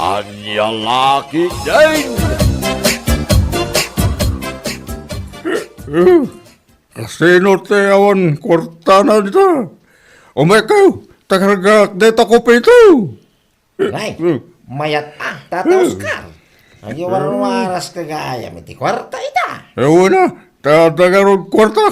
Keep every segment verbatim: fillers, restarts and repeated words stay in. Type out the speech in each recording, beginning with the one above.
Ania la ketdin? Eh, kasino ti awan kuartana dita? Umaykayo, ta kargaak dayta kopito. Ay, mayat a, Tata Oscar. Agyawarwaras ka gayam iti kuarta ita. Eh, wen a, ta adda ngarud kuarta.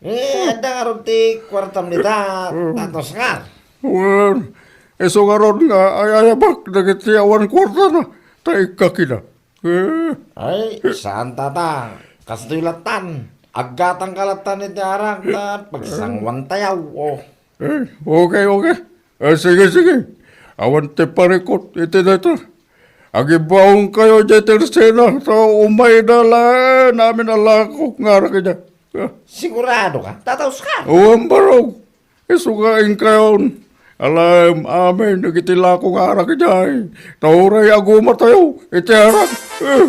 Eh, adda ngarud ti kuartam dita, Tata Oscar. Wen, isu ngarud nga ay-ayabak dagiti awan kuartana, ta ikkakida. Eh. Ay, saan, Tata. Kastoy lattan. Aggatangka lattan iti arak, ta pagsanguantayo. Oh. Eh, okay, okay. Eh, sige, sige. Awan ti parikut iti dayta. Agibaonkayo diay tersena, ta umayda laeng amin a lako nga arak idiay. Ah. Sigurado ka, Tata Oscar? Wen, barog. Isu nga inkayon, alaem amin dagiti lako nga arak idiay. Ta uray agumatayo iti arak. Eh.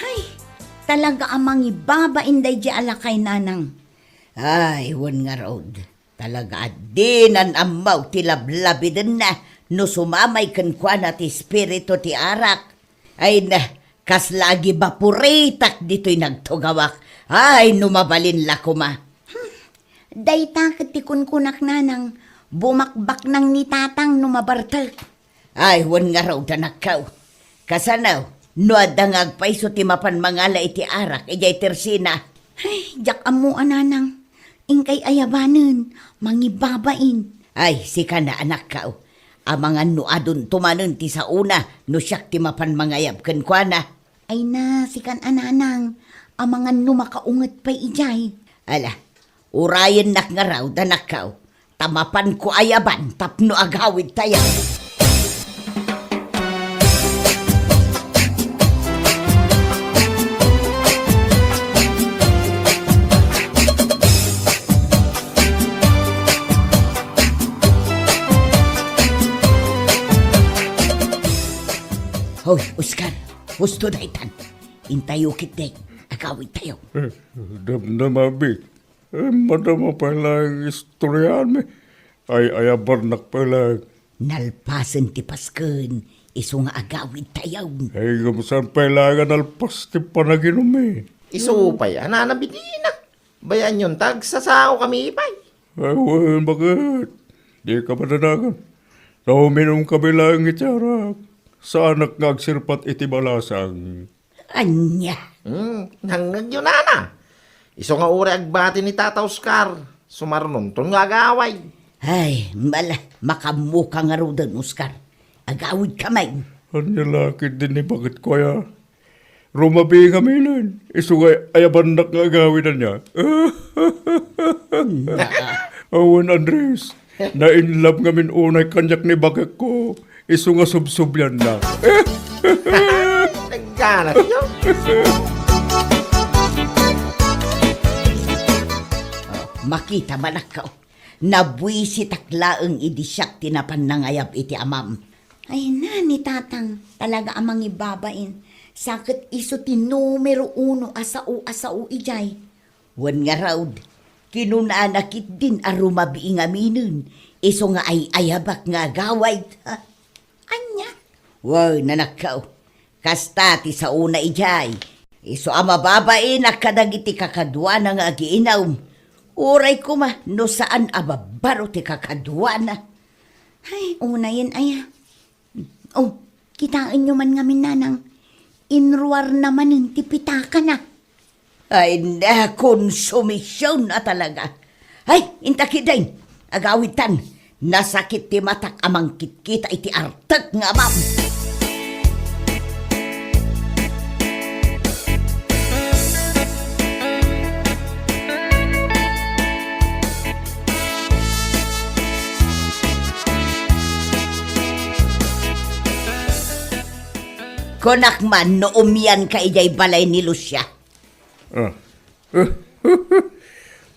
Ay, talaga a mangibabain daydiay a lakay, Nanang. Ay, wen ngarud. Talaga a dinan ammo ti lablabidenna no sumamay kenkuana ti espiritu ti arak. Ay na, kasla agibaporitak ditoy nagtugawak. Ay, no mabalin la koma. Hmm. Dayta ket ti kunkunak, Nanang, bumakbaknang ni Tatang no mabartek. Ay, wen ngarud, anakko. Kasano, no adda nga agpayso ti mapan mangala iti arak idiay tersena? Ay, diak ammo a, Nanang. Inkay ayabanen, mangibabain. Ay, sika na, anakko. Amangan no adunto manen ti saona no siak ti mapan mangayab kenkuana. Ay na, sikan a, Nanang. Amangan no makaunget pay idiay. Ala, urayennak ngarud, anakko. Ta mapanko ayaban tapno agawidtayo. Hoy, Oscar, husto daytan. Intayo ketdi, agawidtayo. Eh, damdama, Bi. Eh, madama pay laeng istoryaanmi. Ay-ayabannak pay laeng. Nalpasen ti Pasken, isu nga agawidtayo. Ay, ngem saan pay laeng a nalpas ti panaginummi? Isu pay a nanabidina. Bayaanyon ta agsasaokami pay. Ay, wen, baket? Dika madanagan. Ta uminumkami laeng iti arak. Saanak nga agserpat iti balasang. Ania? Hmm, nangngegyo, Nana. Isu nga uray agbati ni Tata Oscar, sumarnonton nga agaway. Ay, mala, makammoka ngaruden, Oscar. Agawidka manen. Ania la ketdin ni baketko aya? Rumabii ngaminen, isu nga ayabannak nga agawid ania. Awan, Andres. Na-in love ngamin unay kaniak ni baketko, isu nga subsublianna. Nagganasyo? Oh, makita, anakko. Nabuisitak laeng idi siak ti napan nangayab iti amam. Ay na, ni Tatang, talaga a mangibabain. Sa ket isu ti numero uno a sao a sao idiay. Wen ngarud, kinunana ketdin a rumabii ngaminen, isu nga ay-ayabak nga agawid. Ha? Ania? Wen, anakko, kasta ti saona idiay. Isu a mababainak kadagiti kakaduana nga agiinum. Uray koma no saan a babbaro ti kakaduana. Ay, unayen aya. Oh, kitaenyo man ngamin, Nanang. Inruarna manen ti pitakana. Ay, na, konsumision a talaga. Ay, inta ketdin, agawidtan. Nasakit ti matak a mangkitkita iti artek nga amam. Kunak man no umianka idiay balay ni Lucia. Ah.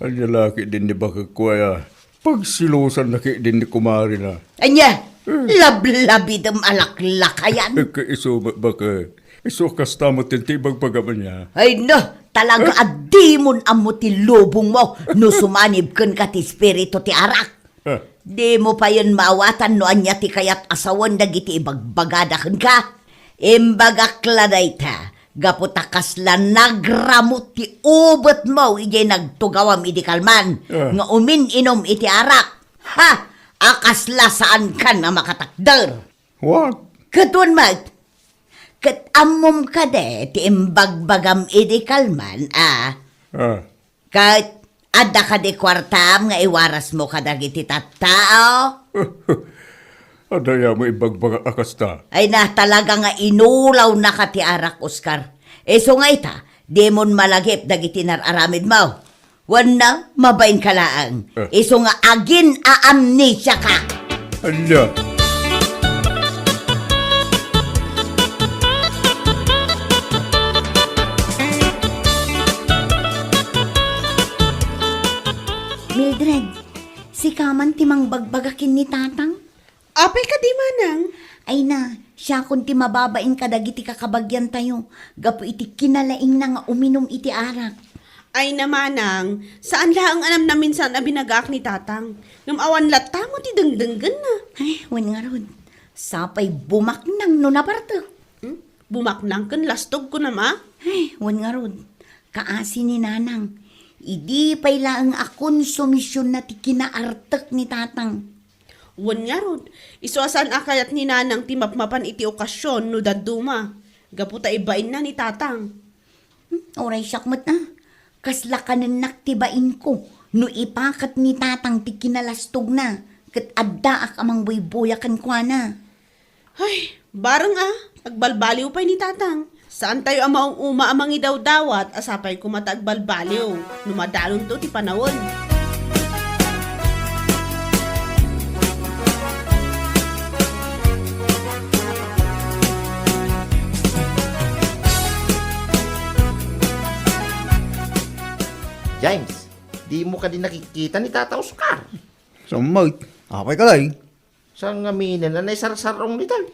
Ania la ketdin ni baketko aya? Pagselosanna ketdin ni kumarina. Ania? Eh. Lablabidem a laklakayan. Eh, isu met baket. Isu kasta met ti ibagbagam ania. Ay no, talaga a dimon ammo ti lubongmo no sumanib kenka ti espiritu ti arak. Ah. Dimo payen maawatan no ania ti kayat a sawen dagiti ibagbagada kenka. Imbagak la dayta, gapu ta kasla nagramut ti ubetmo idiay nagtugawam idi kalman Ah. nga umin-inom iti arak. Ha! A kasla saankan a makatakder. What? Ket wen met, ket ammom kadi ti imbagbagam idi kalman, a? Ah. Ket adda kadi kuartam nga iwarasmo kadagiti tattao? Adda aya mo ibagbagak a kasta? Ay na, talaga nga inulawnaka ti arak, Oscar. Isu nga ita, dimon malagip dagiti nar-aramidmo. Wenno, mabainka laeng. Eh. Isu nga agin-aamnesiaka. Ania? Mildred, sika man ti mangbagbaga ken ni Tatang? Apay kadi, manang? Ay na, siakon ti mababain kadagiti kakabagiantayo gapu iti kinalaingna nga uminum iti arak. Ay na, manang, saan laeng a namnaminsan a binagaak ni Tatang. Ngem awan latta mo ti dengdenggenna. Ay, wen ngarud. Sapay bumaknang no nabartek. Hmm? Bumaknang ken lastog kunam a? Ay, wen ngarud. Kaasi ni Nanang. Idi pay laeng a konsumisionna ti kinaartek ni Tatang. Wen ngarud, isu a saan a kayat ni Nanang ti mapmapan iti okasion no dadduma, gapu ta ibainna ni Tatang. Hmm, uray siak met a. Kasla kanennak ti bainko no ipakat ni Tatang ti kinalastogna ket addaak a mangbuybuya kenkuana. Ay, bareng a, agbalbaliw pay ni Tatang. Saantayo a maum-uma a mangidawdawat a sapay koma ta agbalbaliw no madalonto ti panawen. James, dimo kadi nakikita ni Tata Oscar? Sammet, apay kadi? Saan ngaminen a naisarsar-ong ditoy?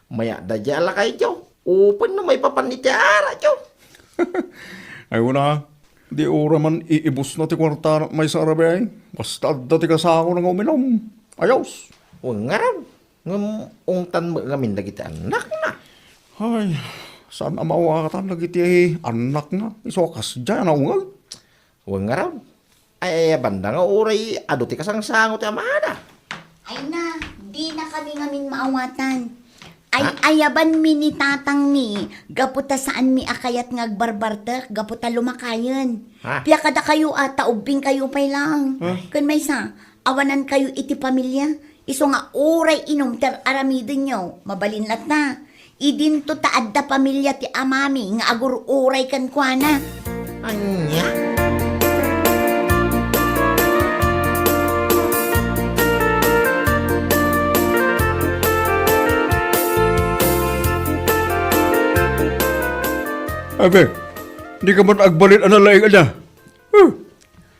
Mayat da diay a lakayyo. Upen no maipapan iti arakyo. Ay, wen a, di uray man iibusna ti kuartana maysa a rabii. Basta adda ti kasakona nga uminum. Ayos. Wen ngarud, ngem ungtan met ngamin dagiti annakna. Ay, saan a maawatan dagiti annakna. Isu a kasdiay a naungeg. Wen ngarud, ay-ayabanda nga uray adu ti kasangsango ti amada. Ay na, dinakami ngamin maawatan. Ha? Ay-ayabanmi ni Tatangmi, gapu ta saanmi a kayat nga agbarbartek, gapu ta lumakayen. Ha? Pia kadakayo a, ta ubbingkayo pay laeng. Ha? Ken maysa, awanankayo iti pamilia. Isu nga uray inum ti ar-aramidenyo, mabalin latta. Idinto ta adda pamilia ti amami nga agur-uray kenkuana. Ania? Abe, di ka man agbalin a nalaing, ania? Huh.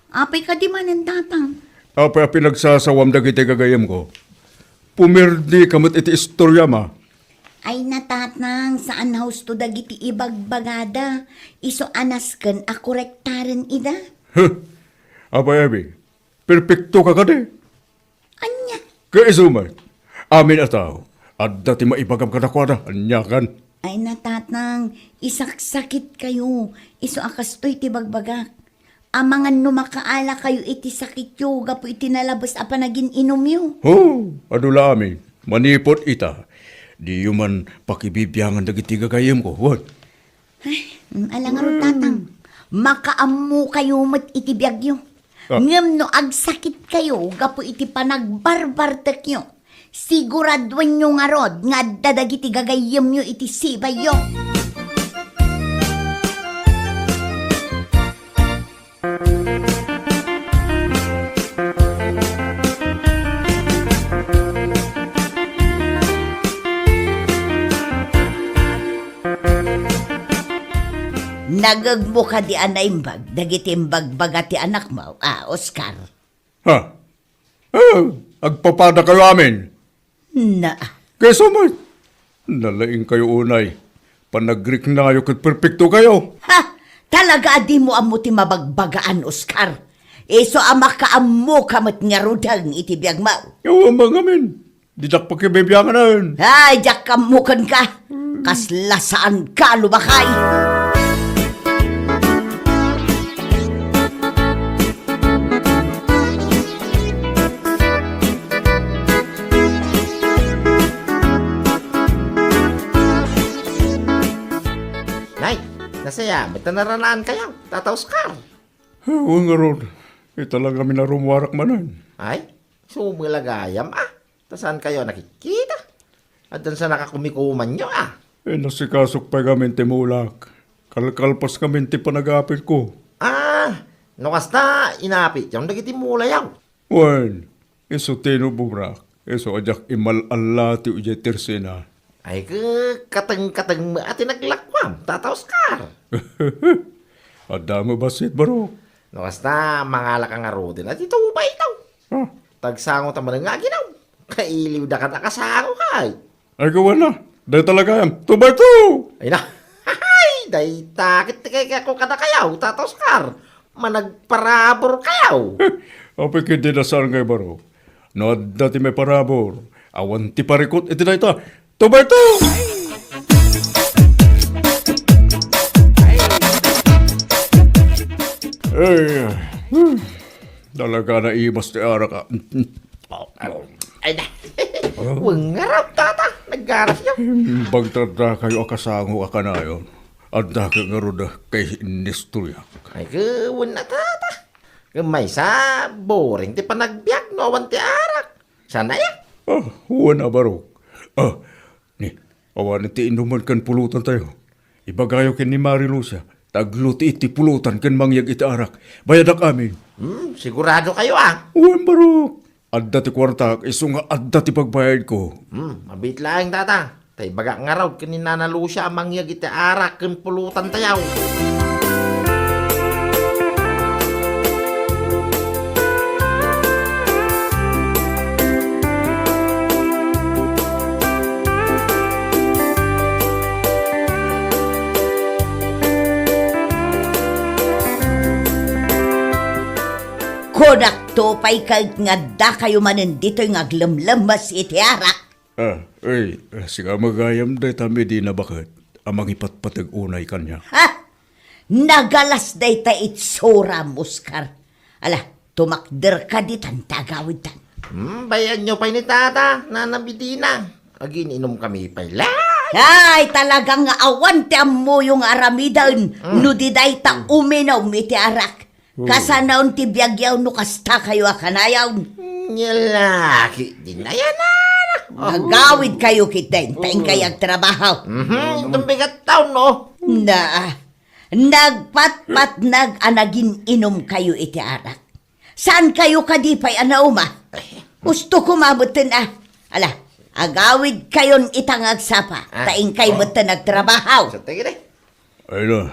Apay kadi manen, Tatang? Apay a pinagsasawam dagiti gagayyemko? Pumirdi ka met iti istoriam a. Ay na, Tatang, saan a husto dagiti ibagbagada. Isu a nasken a korektaren ida. Huh. Apay, Abby, perpekto ka kadi? Ania? Ket isu met, amin a tao, adda ti maibagam kadakuada, aniakan? Ay na, Tatang, isaksakitkayo, isu a kastoy ti bagbagak. Amangan no makaalakayo iti sakityo gapu iti nalabes a panagin-inumyo. Ho, adu la amin. Manipud ita, diyo man pakibibiangan dagiti gagayyemko, wen? Ay, mm, ala ngarud, Tatang. Makaammokayo met iti biagyo. Ah. Ngem no agsakitkayo gapu iti panagbarbartekyo, siguraduenyo ngarud nga adda dagiti gagayyemyo iti sibayyo. Nagegmo kadi a naimbag dagiti imbagbaga ti anakmo a Oscar? Ha? Ah, agpapadakayo amin? Na. Kaysa met, nalaingkayo unay. Panagriknayo ket perpektokayo. Ha! Talaga a dimo ammo ti mabagbagaan, Oscar. Isu a makaammoka met ngaruden iti biagmo. Awan ngamin. Didak pakibibianganen. Ay, diak ammo kenka. Kasla saanka a lumakay. Nay, nasayaat met ta naranaankayo, Tata Oscar. Wen ngarud, ita la ngamin a rummuarak manen. Ay, sumela gayam, a. Ta saankayo a nakitkita? Addan sanaka kumikumanyo, a. Inasikasok pay ngamin ti mulak. Kalkalpas ngamin ti panagapitko. Ah, no kasta, inapityo dagiti mulayo. Wen, isu ti inubobrak, isu a diak imal-allatiw idiay tersena. Ay, ke, kateng-kateng met ti naglakuam, Tata Oscar. Adda met bassit, Barok. No kasta, mangalaka ngaruden a ti tubaytayo. Ah. Ta agsangota manen nga aginaw. Kailiwda kada kasangokay. Ay, gawana. Dayta la gayam. Tubayto! Ay na. Ay, dayta ket ti kayatko kadakayo, Tata Oscar. Managparaburkayo. Apay ket dina saan ngay, Barok? No adda ti maiparabur, awan ti parikut iti dayta. Tubayto! Ay, hmm. Talaga naimas ti arak, a. Ay, na. Wen ngarud, Tata. Naggarasyo. Imbag ta addakayo a kasango a kanayon. Adda ket ngarud a kainistoriak. Ay, ke, wen a, Tata. Ket maysa, boring ti panagbiag no awan ti arak. Saan aya? Ah, wen a, Barok. Ah, ni, awan ti inuman ken pulutantayo. Ibagayo ken ni Mari Lucia, ta agluti iti pulutan ken mangyeg iti arak. Bayadak amin. Hmm, siguradokayo, a? Wen, Barok. Adda ti kuartak, isu nga adda ti pagbayadko. Hmm, mabiit laeng, Tata. Ta ibagak ngarud ken ni Nana Lucia a mangyeg iti arak ken pulutantayo. Kunakto pay ket nga addakayo manen ditoy nga aglemlemmes iti arak. Ah, uy, sika met gayam dayta Medina baket a mangipatpateg unay kaniak. Ha? Nagalas dayta itsuram, Oscar. Ala, tumakderka ditan ta agawidtan. Hmm, bayaenyo pay ni Tata, Nana Medina. Agin-inumkami pay laeng. Ay, talaga nga awan ti ammoyo nga aramiden. Hmm. No di dayta uminum iti arak. Hmm. Kasanayon ti biagyo no kastakayo a kanayon. Nya la ketdin, ayan a. Agawidkayo ketdin, ta inkay agtrabaho. Mhm, inton bigat taon, no? Na, nagpatpatnag a nagin-inumkayo iti arak. Saankayo kadi pay a nauma? Husto koma metten a. Ala, agawidkayon ita nga agsapa, ta inkay metten agtrabaho. Sa tigre. Ay na,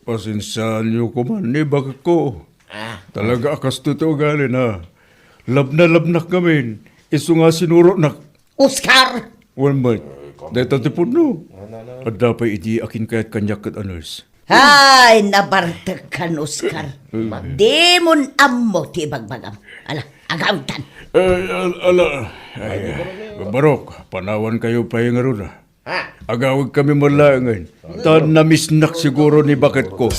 pasensiaanyo koma ni baketko. Ah. Talaga a kastoy ti ugalina. Labnalabnak ngamin, isu nga sinurotnak. Oscar! Wen met, dayta ti pudno. Adda pay idi a kinkayat kaniak ket a nurse. Ay, nabartekkan, Oscar. Dimon ammo ti ibagbagam. Ala, agawidtan. Eh, al-, ala, ay, Barok, panawankayo pay ngarud a. Ha? Agawidkami met laengen. Ta namisnak siguro ni baketko.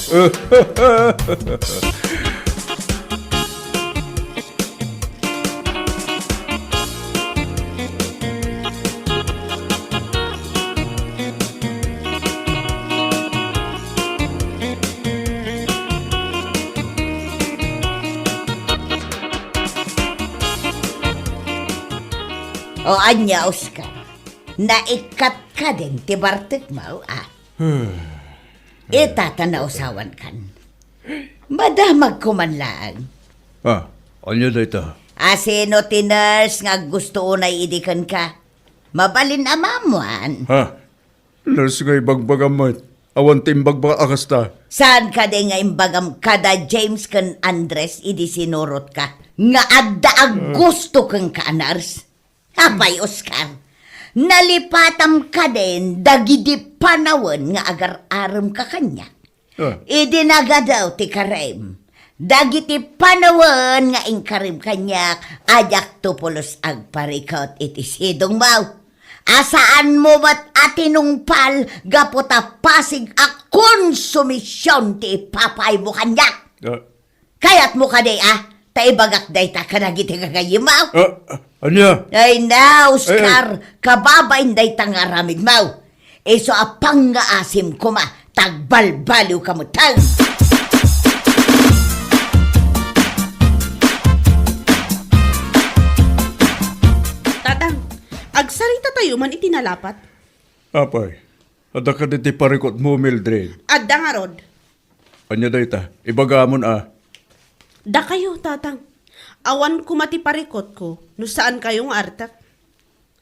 O ania, Oscar? Naikkat kadin ti bartekmo, a? Ita ta nausawankan. Madamagko man laeng. Ah, ania dayta? A sino ti nurse nga aggusto unay idi kenka? Mabalin a maammuan. Ha? Nurse nga ibagbagam met. Awan ti imbagbaga a kasta. Saan kadi nga imbagam kada James ken Andres idi sinurotka nga adda aggusto kenka a nurse? Apay, Oscar, Nalipatam kadin dagidi panawen nga agar-aremka kaniak. Ah. Idi nagadaw ti karim, dagiti panawen nga inkarim kaniak, a diakto pulos agparikut iti sidongmo. A saanmo met a tinungpal gapu ta pasig a konsumision ti ipapaymo kaniak. Ah. Kayatmo kadi, a? Ta ibagak dayta kadagiti gagayyemmo. Ah, ah, ania? Ay na, Oscar, kababain dayta nga aramidmo. Isu a pangngaasim koma, ta agbalbaliwka metten. Tatang, agsarita tayo man iti nalapat. Apay, adda kadi ti parikutmo, Mildred? Adda ngarud. Ania dayta? Ibagamon a. Dakayo, Tatang. Awan koma ti parikutko no saan kayo nga artek.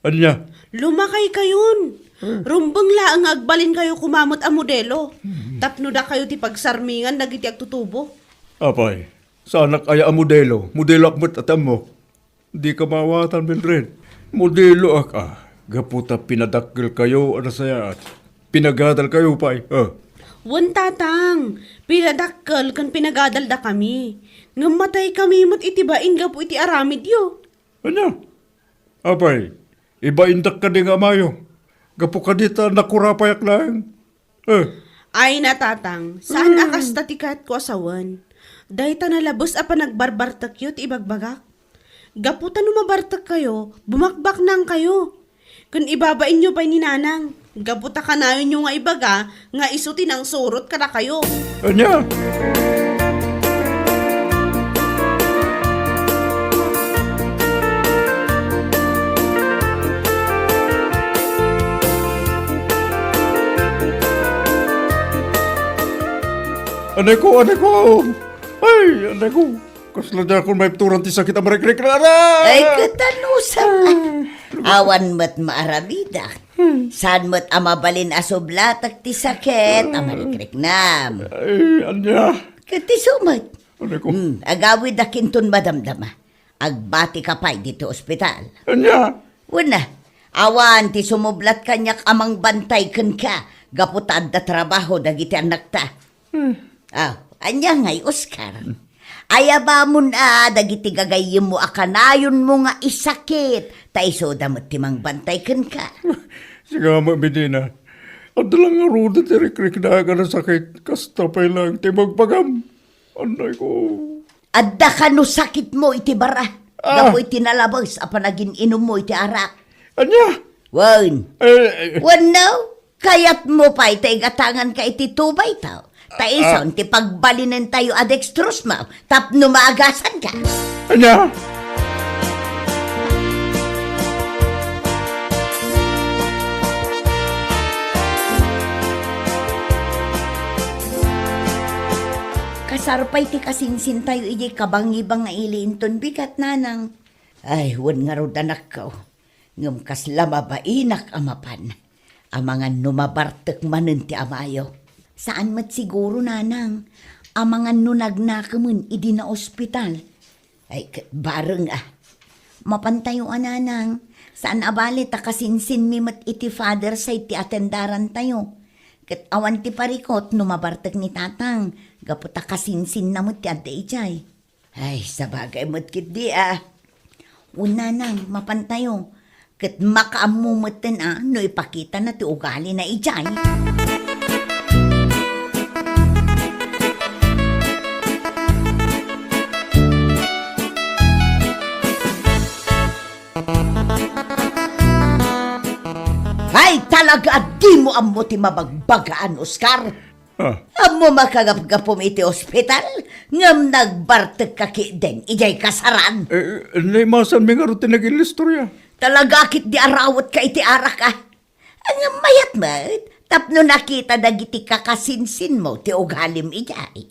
Ania? Lumakay kayon. Hmm. Rumbeng laeng nga agbalin kayo koma met a modelo. Hmm. Tapno dakayo ti pagsarmingan dagiti agtutubo. Apay, saanak aya a modelo? Modeloak met a ti ammok. Dika maawatan, Mildred. Modeloak a, gapu ta pinadakkel kayo a nasayaat. Pinagadal kayo pay, a. Wen, Tatang, pinadakkel ken pinagadal dakami. Ngem matay kami met iti bain gapu iti aramidyo. Ania? Apay, ibaindak kadi nga amayo. Gapu kadi ta nakurapayak laeng. Eh. Ay na, Tatang, saan a kasta ti kayatko a sawen. Dayta nalabes a panagbarbartekyo ti ibagbagak. Gapu ta no mabartek kayo, bumakbaknang kayo. Ken ibabainyo pay ni Nanang. Gapu ta kanayonyo nga ibaga nga isu ti nangsurot kadakayo. Ania? Aneko, aneko! Ay, aneko! Kasla diakon maipturan ti sakit a marikriknam. Ay, katanusan. Awan met maaramidak. Saan met a mabalin a sublatek ti sakit a marikriknam. Ay, ania? Ket isu met. Aneko? Hmm, agawidak inton madamdama. Agbatika pay ditoy ospital. Ania? Wen a, awan ti sumublat kaniak a mangbantay kenka gapu ta adda trabaho dagiti annakta. Hmm. Ah, ania ngay, Oscar? Ayabamon a dagiti gagayyemmo a kanayonmo nga isakit, ta isuda met ti mangbantay kenka. Sika met, Medina. Adda la ngaruden ti rikriknak a nasakit, kasta pay laeng ti ibagbagam. Anay ko. Adda kano sakitmo iti bara, ah, gapu iti nalabes a panagin-inummo iti arak. Ania? Wen. Eh, eh. Wenno, kayatmo pay ta igatanganka iti tubaytaw. Ta, ah, ison ti pagbalinentayo a dextrose mo tapno maagasanka. Ania? Kasar pay ti kasinsintayo idiay kabangibang nga ili inton bigat, Nanang. Ay, wen ngarud, anakko. Ngem kasla mabainak a mapan. Amangan no mabartek manen ti amayo. Saan met siguro, Nanang. Amangan no nagnakemen idi naospital. Ay, ket bareng a. Mapantayo a, Nanang. Saan a bale ta kasinsinmi met iti father side ti atendarantayo. Ket awan ti parikut no mabartek ni Tatang, gapu ta kasinsinna met ti adda idiay. Ay, sabagay met ketdi a. Wen, Nanang, mapantayo. Ket makaammo metten a no ipakitana ti ugalina idiay. Ay, talaga a dimo ammo ti mabagbagaan, Oscar. Ah. Ammom a kagapgapum iti ospital, ngem nagbartekka ketdin idiay kasaran. Eh, naimasanmi ngarud ti nagin-istoria. Talaga ketdi a rawetka iti arak a. Ngem mayat met, tapno nakita dagiti kakasinsinmo ti ugalim idiay.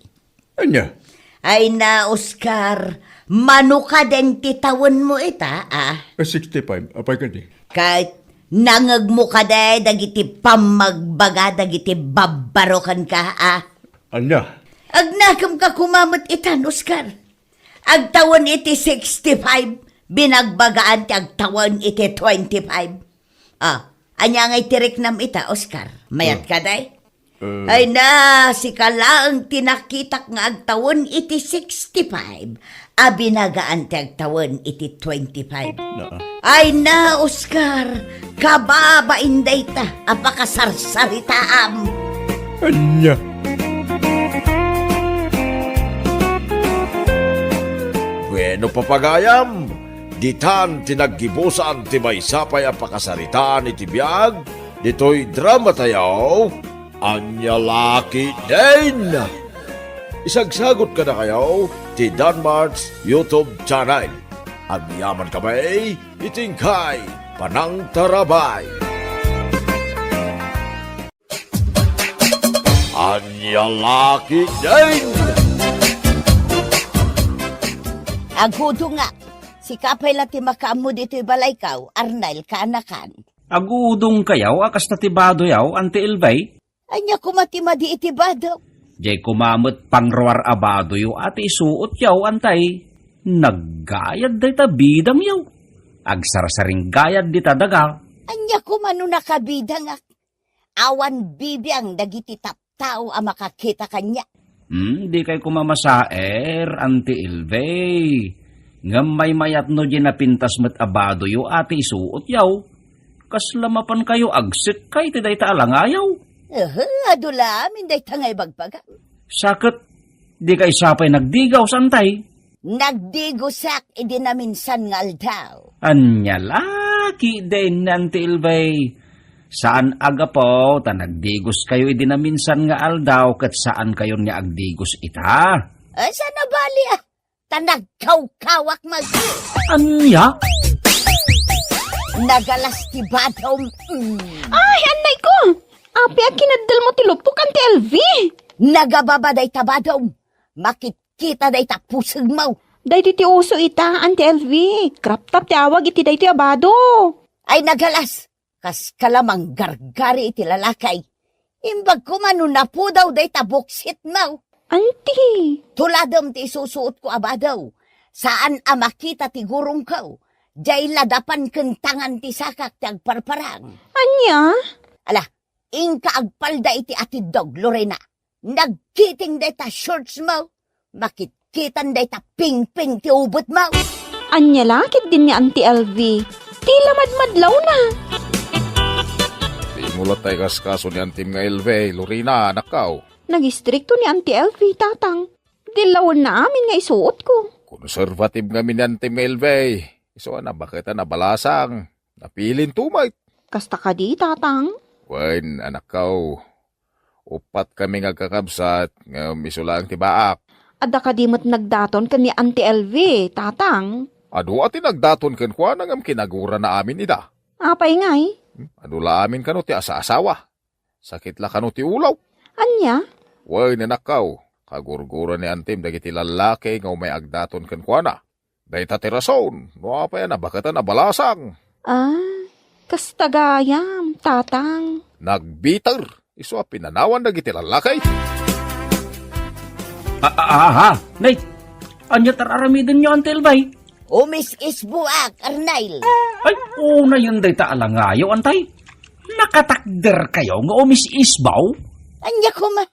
Ania? Ay na, Oscar, mano kadin ti tawenmo ita, a? Eh, sixty-five. Apay kadi? Ket nangegmo kadi dagiti pammagbaga dagiti babbarokenka, a? Ania? Agnakemka koma met itan, Oscar. Agtawen iti sixty-five, binagbagaan ti agtawen iti twenty-five. Ah, ania ngay ti riknam ita, Oscar? Mayat ka, day? Eh. Ay na, sika laeng ti nakitak nga agtawen iti sixty-five, a binagaan ti agtawen iti twenty-five. Naa. Ay na, Oscar, kababain dayta a pakasarsaritaam. Ania? Bueno, papagayam, ditan ti naggibusan ti maysa pay a pakasaritaan iti biag ditoy dramatayo. Ania la ketdin? Isagsagot kadakayo ti Danmart's YouTube channel. Agyamankami iti inkay panangtarabay. Ania la ketdin? Agudongak. Sika pay la ti makaammo ditoy balaykaw, Arnel, kaanakan. Agudongkayo a kasta ti badoyo, Auntie Elvie? Ania koma ti madi iti bado? Diay koma met pangruar a badoyo a ti isuotyo, Antay. Naggayad dayta bidangyo. Agsarsaringgayad dita daga. Ania koma no nakabidangak? Awan bibiang dagiti tattao a makakita kaniak. Hmm, dikay koma masaer, Auntie Elvie. Ngem maymayat no diay napintas met a badoyo a ti isuotyo. Kasla mapankayo agsekkay ti dayta a langayaw? Ehe, adu la amin dayta nga ibagbagam. Sa ket, dikay sapay nagdigos, Antay? Nagdigosak idi naminsan nga aldaw. Ania la ketdin, Auntie Elvie? Saan a gapu ta nagdigoskayo idi naminsan nga aldaw ket saankayon nga agdigos ita? Ay, saan a bali, ah? Ta nagkawkawak met. Ania? Nagalas ti badom. Mm. Ay, annay ko! Apay a kinaddelmo ti lupok, Auntie Elvie? Nagababa dayta badom. Makitkita dayta pusegmo. Daytoy ti uso ita, Auntie Elvie. Crop top ti awag iti daytoy a bado. Ay, nagalas. Kaska la manggargari iti lalaki. Imbag koma no napudaw dayta buksitmo. Auntie. Tuladem ti isusuotko a bado. Saan a makita ti gurongko. Diay ladapan ken tangan ti sakak ti agparparang. Ania? Ala, inka agpalda iti atiddog, Lorena. Nagkiting dayta shortsmo. Makitkitan dayta pingping ti ubetmo. Ania la ketdin ni Auntie Elvie? Ti la madmadlawna. Dimo latta ikaskaso ni antim nga Elvie, Lorena, anakko. Nagistrikto ni Auntie Elvie, Tatang. Dillawenna amin nga isuotko. Konserbatib ngamin ni antim nga Elvie. Isu a nabaket a nabalasang. Napilinto met. Kasta kadi, Tatang? Wen, anakko. Uppat kami nga agkakabsat, ngem isu laeng ti baak. Adda kadi met nagdaton ken ni Auntie Elvie, Tatang? Adu a ti nagdaton kenkuana ngem kinagurana amin ida. Apay ngay? Hmm, adu la amin kano ti asaasawa. Sakit la kano ti ulo. Ania? Wen, anakko, kagurgura ni antim dagiti lallaki nga umay agdaton kenkuana. Dayta ti rason no apay a nabaket a nabalasang. Ah, kasta gayam, Tatang. Nagbiter, isu a pinanawan dagiti lallaki. Ah, ah, ah, ah, nay, ania ti ar-aramidenyo, Auntie Elvie? Umis-isboak, Arnel. Ay, unayen dayta a langayo, Antay. Nakatakderkayo nga umis-isbo? Ania koma?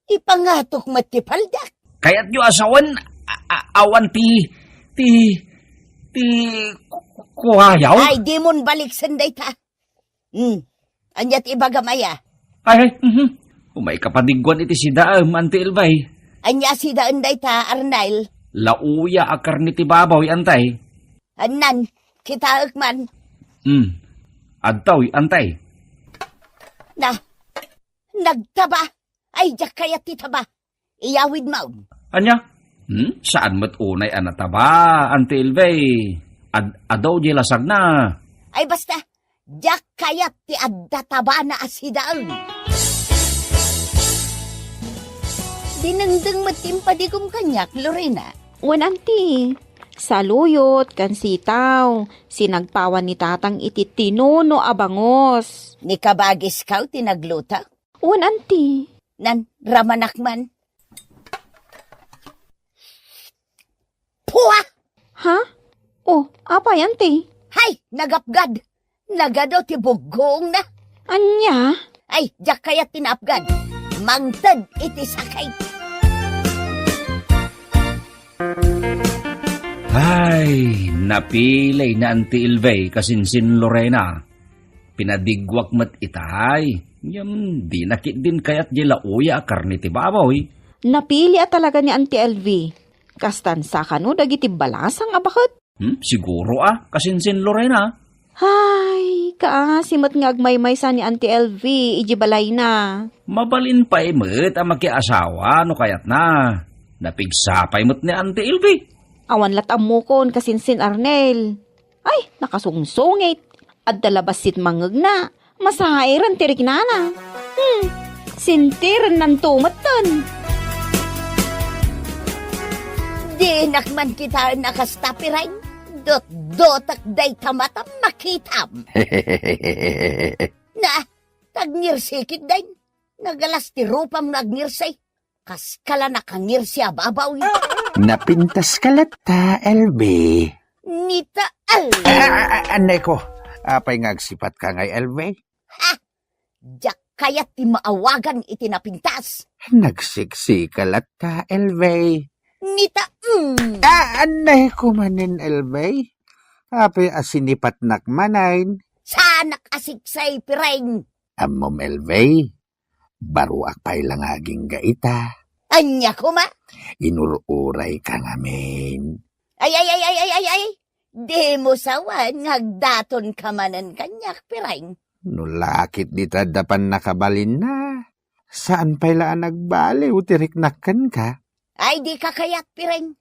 Ipangatok met ti paldak. Kayatyo a sawen, a-, a-, awan ti, ti, ti ku-, ku-, kuayaw? Ay, dimon baliksen dayta. Hmm. Ania ti ibagam aya? Ay, ay, mhm. Umay kapadigguan iti sidaem, Auntie Elvie. Ania sidaen dayta, Arnel? Lauya a karne ti baboy, Antay. Annan, kitaek man. Hmm. Adtoy, Antay. Na, nagtaba. Ay, diak kayat ti taba. Iyawidmo. Ania? Hmm? Saan met unay a nataba, Auntie Elvie? Ad-, adu diay lasagna. Ay, basta, diak kayat ti adda tabana a sidaen. Dinengdeng met ti impadigom kaniak, Lorena. Wen, Auntie, saluyot ken sitaw, sinagpawan ni Tatang iti tinuno a bangus. Ni kabagiskaw ti nagluto? Wen, Auntie. Nan, ramanak man. Pua! Ha? Oh, apay, Auntie? Hay, nagapgad! Nagadu ti buggongna. Ania? Ay, diak kayat ti naapgan. Mangted iti sakit. Ay, napili ni Auntie Elvie kasinsin Lorena. Pinadigguak met itay. Ngem, di na ketdin kayat diay laoya a karne ti baboy. Napili a talaga ni Auntie Elvie. Kastan sa kano dagiti balasang a baket? Hmm, siguro a, kasinsin Lorena. Ay, kaasi met nga agmaymaysa ni Auntie Elvie iji balayna. Mabalin pay met a makiasawa no kayatna. Napigsa pay met ni Auntie Elvie. Awan lat ammokon kasinsin Arnel. Ay, nakasungsungit. Adda la bassit mangngegna. Masairen ti riknana. Hmm, sintiren nanto metten. Dinak man kitaen a kasta, Pireng. Dotdotek dayta matam makitam. Na, tagngirsikit dayn. Nagalas ti rupam nga agngirsay. Kaskala nakangirsi a babaw. Napintaska latta, Elvie. Nita, al- Ah, ah, ah, anay ko. Apay nga agsipatka ngay, Elvie? Ha? Diak kayat ti maawagan iti napintas. Nagsiksika latta, Elvie. Nita, mm. Ah, anay ko manen, Elvie. Apay a sinipatnak manen? Saanak a siksay, Pireng. Ammom, Elvie. Baruak pay la nga agingga ita. Ania koma? Inur-urayka ngamin. Ay, ay, ay, ay, ay, ay, ay. Dimo sawen nga agdatonka manen kaniak, Pireng. No lakit dita adda pannakabalinna, saan pay la a nagbaliw ti riknak kenka? Ay, dika kayat, Pireng.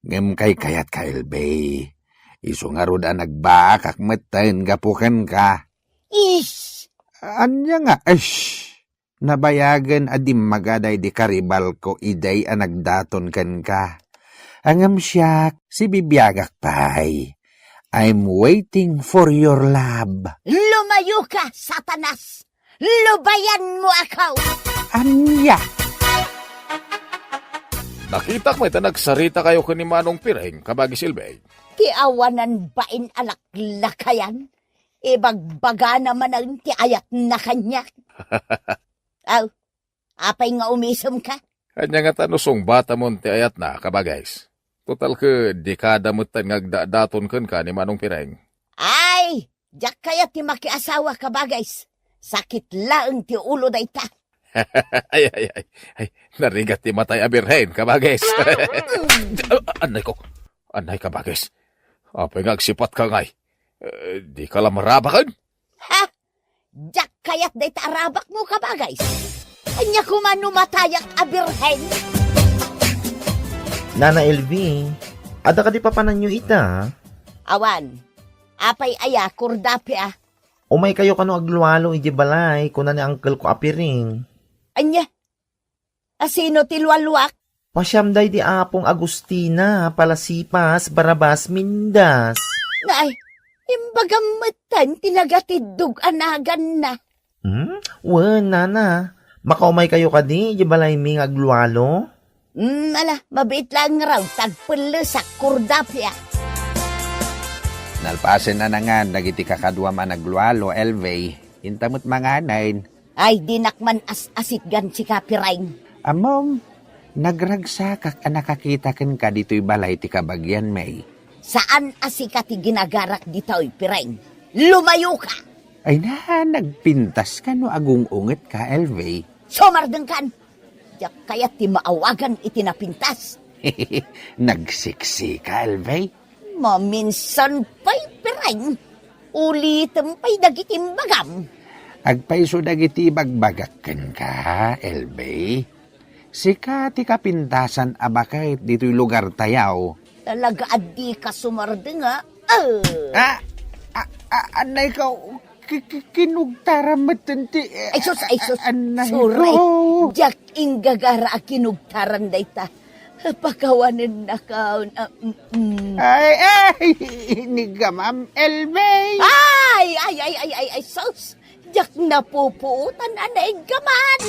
Ngem kaykayatka, Elvie. Isu ngarud a nagbaakak metten gapu kenka. Ish! Ania nga, ish? Nabayagen a dimmaga daydi karibalko idiay a nagdaton kenka. Ngem siak, sibibiagak pay. I'm waiting for your love. Lumayoka, Satanas! Lubayanmo ako! Ania? Nakitak met a nagsaritakayo ken ni Manong Pireng, kabagis Elvie. Ti awanan bain a laklakayan, ibagbagana manen ti ayatna kaniak. Aw, apay nga umisemka? Ania ngata no sungbatamon ti ayatna, kabagis? Total ket dekada metten nga agdadaton kenka ni Manong Pireng. Ay, diak kayat ti makiasawa, kabagis. Sakit laeng ti ulo dayta. Ay, ay, ay, ay, narigat ti matay a birhen, kabagis. Ah, anay ko, anay, kabagis. Apay nga agsipatka ngay? Eh, dika la marabaken? Ha? Diak kayat dayta a rabakmo, kabagis. Ania koma no matayak a birhen? Nana Elvie, adda kadi papananyo ita? Awan. Apay aya, Kurdapia? Umaykayo kano aglualo iti balay, kuna ni angkelko a Pireng. Ania? A sino ti lualuak? Pasiam daydi Apong Agustina, Palasipas, Barabas, Mindas. Nay, imbagam metten ti nagatiddog a naganna. Hmm? Wen, nana. Makaumay kayo kadi, di balaymi nga aglualo? Hmm, ala, mabiit laeng ngarud, tagpellesak, Kurdapia. Nalpasen a nangan dagiti kakaduam a naglualo, Elvie. Inta met manganen. Ay, dinak man as-asitgan sika, Pireng. Ammom, nagragsakak a nakakita kenka ditoy balay ti kabagianmi. Saan a sika ti ginagarak ditoy, Pireng. Lumayoka! Ay na, nagpintaska no agung-ungetka, Elvie. Sumardengkan! Diak kayat ti maawagan iti napintas. Nagsiksika, Elvie. Maminsan pay, Pireng. Ulitem pay dagiti imbagam. Agpayso dagiti ibagbagak kenka, Elvie. Sika ti kapintasan a baket ditoy lugartayo. Talaga a dika sumardeng, a? Ah! Ah, ah, ah, anay ko, ki-, ki-, kinugtaram metten ti, eh, Ay, sus, ay, sus. Anay Sorry. Ko. Diak inggagara a kinugtaran dayta. Pakawanennaka, ah, mm, mm. Ay, ay, inigamam, Elvie. Ay, ay, ay, ay, ay, ay, sus. Diak napupuotan a naiggaman.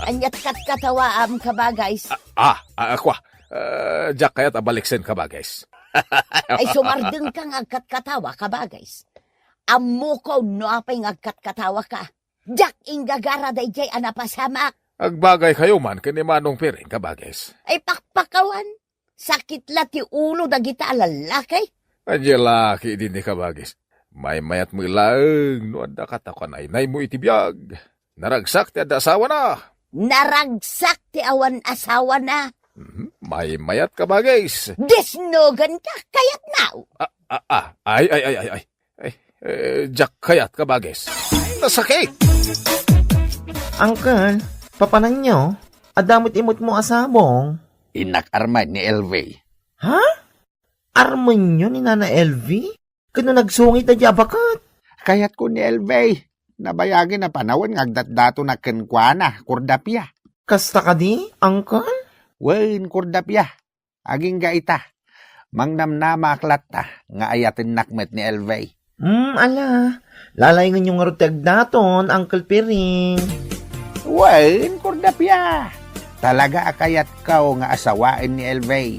Aniat katkatawaam, kabagis? Ah, ah, ah, kua. Ah, diak kayat a baliksen, kabagis. Ay, sumardengka nga agkatkatawa, kabages. Ammokon no apay nga agkatkatawaka. Diak inggagara daydiay a napasamak. Agbagaykayo man ken ni Manong Piring, kabages. Ay, pakpakawan. Sakit la ti ulo dagita a lallaki. Ania la ketdi ni, kabages. Maymayat met laeng no adda katakuanaynaymo iti biag. Naragsak ti adda asawana. Naragsak ti awan asawana. Mhm. Maymayat, kabages. Disnoganka, kayatmo. Ah, ah, ah. Ay, ay, ay, ay, ay. Ay, eh, diak kayat, kabages. Nasakit! Uncle, papananyo? Adda met imutmo a sabong? Innak armen ni Elvie. Ha? Armenyo ni Nana Elvie? Ken no nagsungit daydiay a baket? Kayatko ni Elvie. Nabayagen a panawen nga agdatdatonak kenkuana, kordapia. Kasta kadi, Uncle? Wen, kordapia. Agingga ita. Mangnamnamaak latta nga ayatennak met ni Elvie. Hmm, ala. Lalaingenyo ngarud ti agdaton, Uncle Piring. Wen, kordapia. Talaga a kayatko nga asawaen ni Elvie.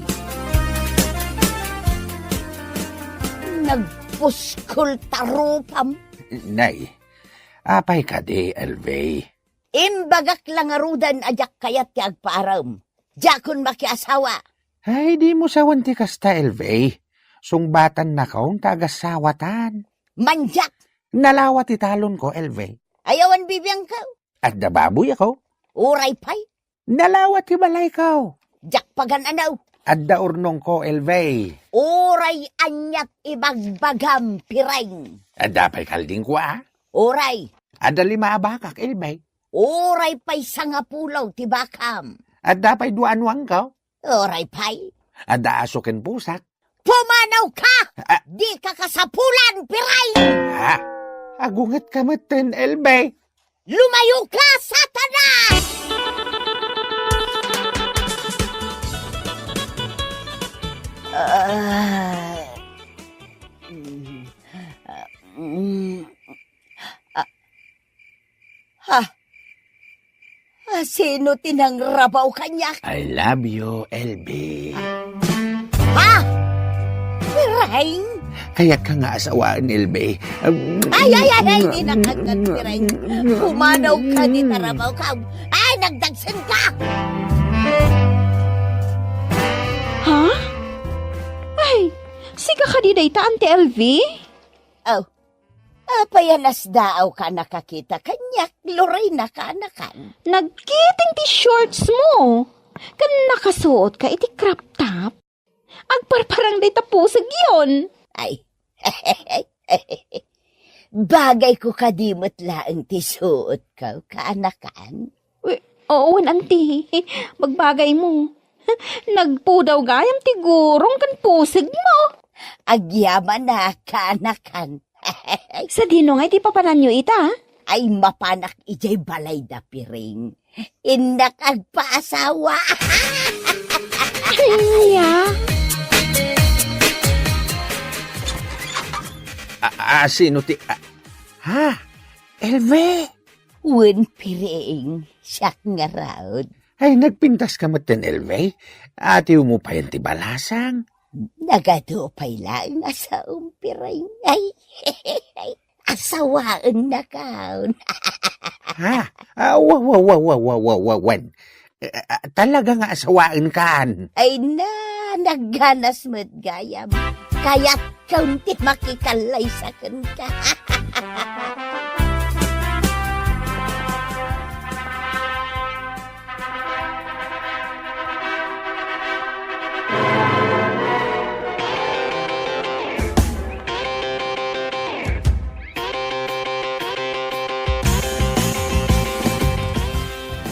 Nagpuskol ta rupam. Nay, apay kadi, Elvie? Imbagak la ngaruden a diak kayat ti agpaarem. Diakon makiasawa. Ay, dimo sawen ti kasta, Elvie. Sungbatannakon ta agasawatan. Mandiak. Nalawa ti talonko, Elvie. Ay, awan bibiangko. Adda baboyko. Uray pay. Nalawa ti balayko. Diak pagan-anaw. Adda urnongko, Elvie. Uray aniat ibagbagam, Piring. Adda pay kaldingko, a? Uray. Adda lima a bakak, Elvie. Uray pay sangapulo ti bakam. Adda pay dua a nuangko. Uray pay. Adda aso ken pusak. Pumanawka! Ah. Dika kasapulan, Piring! Ha? Agungetka metten, Elvie. Lumayoka, Satanas! Ah. Mm. Ah, mm. Ah. Ha? Ah, sino ti nangrabaw kaniak? I love you, Elvie. Ha? Piring? Kayatka nga asawaen, Elvie. Ay, ay, ay, ay, di nakagad, Piring. Pumanawka, di tarabaw ka. Ay, nagdagsenka! Ha? Ay, sika kadi dayta, Auntie Elvie? Oh, apay a nasdaawka a nakakita kaniak, Lorena, kaanakan? Nagkiting ti shorts mo, ken nakasuotka iti crop top. Agparparang dayta pusegyon. Ay. Bagayko kadi met laeng ti suotko, kaanakan? Wi-, oo, wen, Auntie. Bagbagaymo. Nagpudaw gayam ti gurong ken pusegmo. Agyamanak, kaanakan. Sadino ngay ti papananyo ita? Ay, mapanak idiay balayda, Piring. Innak agpaasawa. Ania? A, a, sino ti, a, ha? Elvie? Wen, Piring, siak ngarud. Ay, nagpintaska metten, Elvie? Atiwmo payen ti balasang? Nagadu pay laeng a saom, Piring. Ay, asawaennakon. Ha? Ah, wa, wa, wa, wa, wa, wa, wa, wen. Eh, ah, talaga nga asawaenkan. Ay na, nagganas met gayam. Kayatkon ti makikallaysa kenka.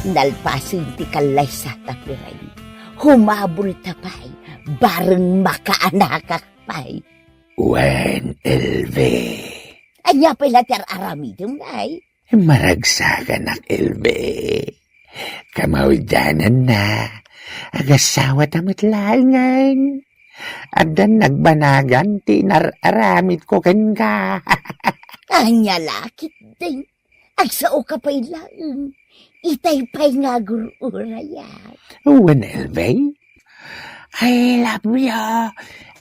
Nalpasen ti kallaysata, Piring. Humabol ta pay, bareng makaanakak pay. Wen, Elvie. Ania pay la ti ar-aramidem, nay? Maragsakanak, Elvie. Kamaudiananna, agasawata met laengen. Addan nagbanagan ti inar-aramidko kenka. Ania la ketdin? Agsaoka pay laeng. Itay pay nga agur-urayak. Wen, Elvie? I love you.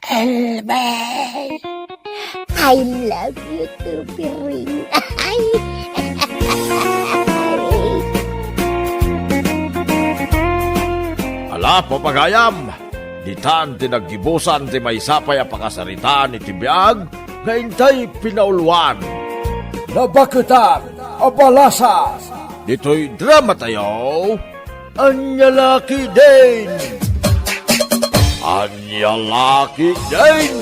Elmer! I love you too, Piring. Ay! Ala, papagayam! Ditan ti naggibusan ti maysa pay a pakasaritaan iti biag nga intay pinauluan. Nabaketan a balasang. Ditoy drama tayo, Ania La Ketdin! Ania La Ketdin!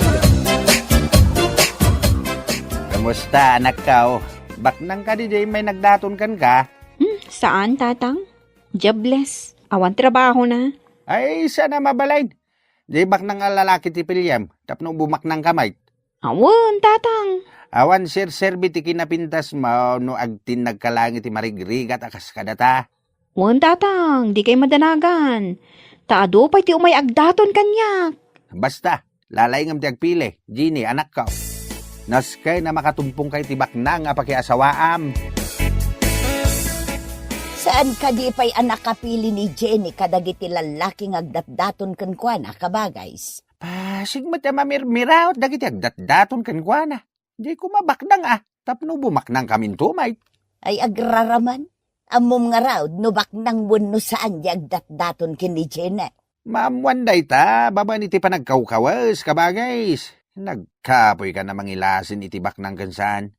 Kumusta, anakko? Baknang kadi diay may nagdaton kenka? Hmm, saan, Tatang. Jobless. Awan trabahona. Ay, saan a mabalin. Diay baknang a lalaki ti piliem, tapno bumaknangka met. Awan, Tatang. Awan serserbi ti kinapintasmo no agtinnagka laeng iti marigrigat a kas kadata. Wen, Tatang, dikay madanagan. Ta adu pay ti umay agdaton kaniak. Basta, lalaingem ti agpili, Jenny, anakko. Nasken a makatumpongka iti baknang a pakiasawaam. Saan kadi pay a nakapili ni Jenny kadagiti lallaki nga agdatdaton kenkuana, kabagays? Pasig met a mamirmiraot dagiti agdatdaton kenkuana. Diay koma baknang a, tapno bumaknangkaminto met. Ay, agraraman. Ammom ngarud no baknang wenno saan diay agdatdaton ken ni Jenny. Maammoan dayta, babaen iti panagkawkawes, kabagays. Nagkapoykan a mangilasin iti baknang ken saan.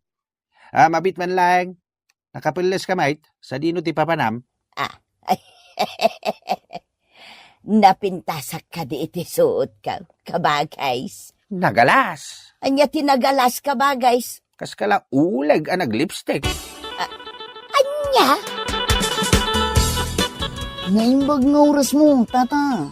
Ah, mabiit man laeng. Nakapelleska met, sadino ti papanam? Ah. Napintasak kadi iti suotko, kabagays. Nagalas. Ania ti nagalas, kabagays? Kas kala uleg a naglipstick. Ah, ania? Naimbag nga orasmo, Tata.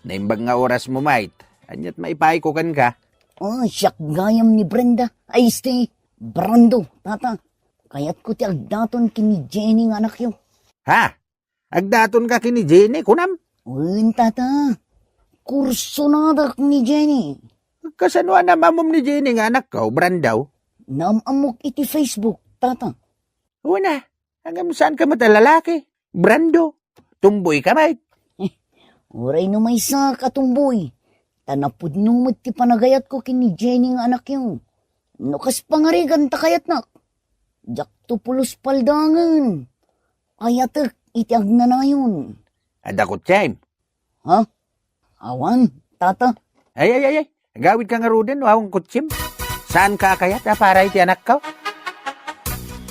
Naimbag nga orasmo, met. Aniat maipayko kenka? Ah, siak gayam ni Brenda. Ay, este, Brando, Tata. Kayatko ti agdaton ken ni Jenny nga anakyo. Ha? Agdatonka ken ni Jenny, kunam? Wen, Tata. Kursonadak ni Jenny. Kasano a naam-ammom ni Jenny nga anakko, Brando? Naam-ammok iti Facebook, Tata. Wen a, ngem saanka met a lalaki, Brando. Tomboyka met. Uray no maysak a tomboy, ta napudno met ti panagayatko ken ni Jenny nga anakyo. No kas pangarigan ta kayatnak, diakto pulos paldangen. Ayatek iti agnanayon. Adda kotsiem? Ha? Awan, Tata. Ay, ay, ay, ay. Agawidka ngaruden no awan kotsiem. Saanka a kayat a para iti anakko?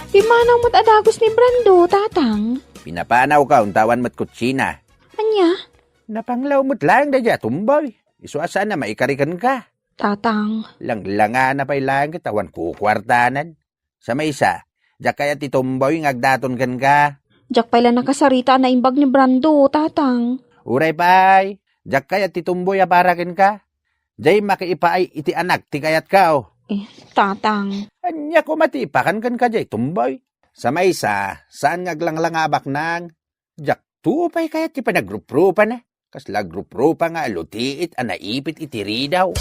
Pimmanaw met a dagus ni Brando, Tatang. Pinapanawka, ta awan met kotsiena. Ania? Napanglaw met laeng daydiay a tomboy. Isu a saan a maikari kenka. Tatang. Langlangana pay laeng ket awan kukuartanan. Sa maysa, diak kayat ti tomboy nga agdaton kenka. Diak pay la nakasarita a naimbag ni Brando, Tatang. Uray pay, diak kayat ti tomboy a para kenka. Diay makiipaay iti anak ti kayatko. Eh, Tatang. Ania koma ti ipakan kenka diay tomboy? Sa maysa, saan nga aglanglanga a baknang? Diakto pay kayat ti panagruprupana. Kasla agrupropa nga alutiit a naipit iti ridaw.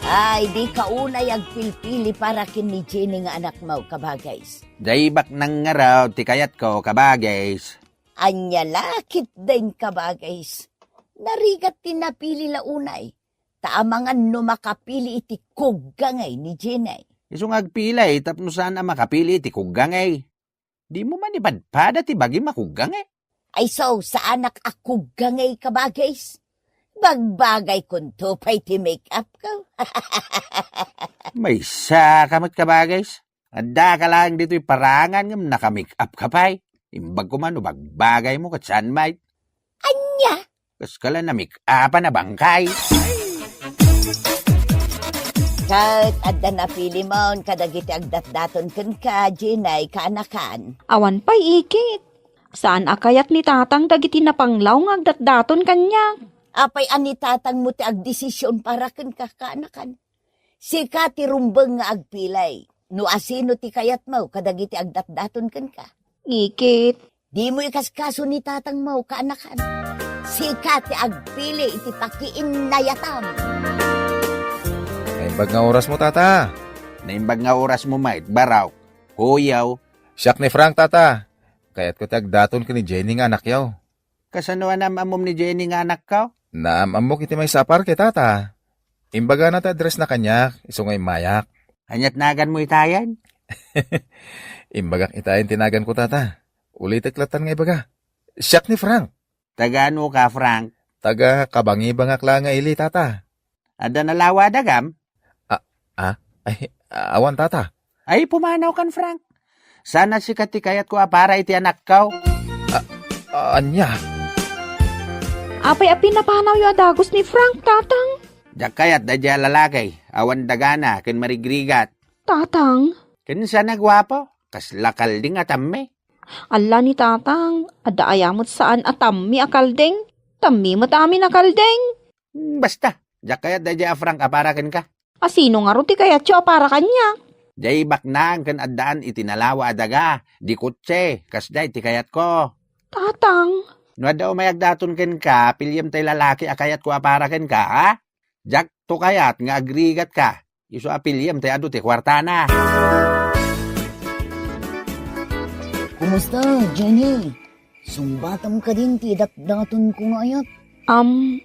Ay, dika unay agpilpili para ken ni Jenny nga anakmo, kabagays. Diay baknang ngarud ti kayatko, kabagays. Ania la ketdin, kabagays? Narigat ti napili la unay. Ta amangan no makapili iti kuggangay ni Jenny. Isu nga agpili tapno saan a makapili iti kuggangay. Dimo man ipadpada ti bagim a kuggangay? Ay, so, saanak a kuggangay, kabagays. Bagbagaykonto pay ti make-upko. Maysaka met, kabagays. Addaka laeng ditoy parangan ngem naka-make-upka pay. Imbag koma no bagbagaymo ket saan met. Ania? Kas kala namik-apan a bangkay. Ket adda napilimon kadagiti agdatdaton kenka, Jenny, kaanakan? Awan pay ikit. Saan a kayat ni Tatang dagiti napanglaw nga agdatdaton kaniak. Apay a ni Tatangmo ti agdesision para kenka, kaanakan? Sika ti rumbeng nga agpili no asino ti kayatmo kadagiti agdatdaton kenka. Ikit. Dimo ikaskaso ni Tatangmo, kaanakan. Sika ti agpili iti pakiinnayatam. Naimbag nga orasmo, Tata. Naimbag nga orasmo met, Barok. Kuyaw. Siak ni Frank, Tata. Kayatko ti agdaton ken ni Jenny nga anakyo. Kasano a naam-ammom ni Jenny nga anakko? Naam-ammok iti maysa a parke, tata. Imbagana ti addressna kaniak, isu nga immayak. Ania't naganmo itayen? Imbagak itayen ti naganko, tata. Ulitek lattan nga ibaga. Siak ni Frank. Taga ano ka, Frank? Taga Kabangibangak la nga ili, tata. Adda nalawa a dagam? Ah, ah, ay, awan, tata. Ay, pumanawkan, Frank. Saan a sika ti kayatko a para iti anakko? Ah, ah, ania? Apay a pinapanawyo a dagus ni Frank, Tatang? Diak kayat daydiay a lalaki, awan dagana ken marigrigat. Tatang? Ken saan a guapo, kasla kalding a tammi. Alla ni Tatang, adda aya met saan a tammi a kalding? Tammi met amin a kalding. Hmm, basta, diak kayat daydiay a Frank a para kenka. A sino ngarud ti kayatyo a para kaniak? Diay baknang ken addaan iti nalawa a daga, di kotse, kasdiay ti kayatko. Tatang. No adda umay agdaton kenka, piliem tay lalaki a kayatko a para kenka, ha? Diakto kayat nga agrigatka, isu a piliem tay adu ti kuartana. Kumusta, Jenny? Sungbatam kadin ti datdatonko nga ayat? Am,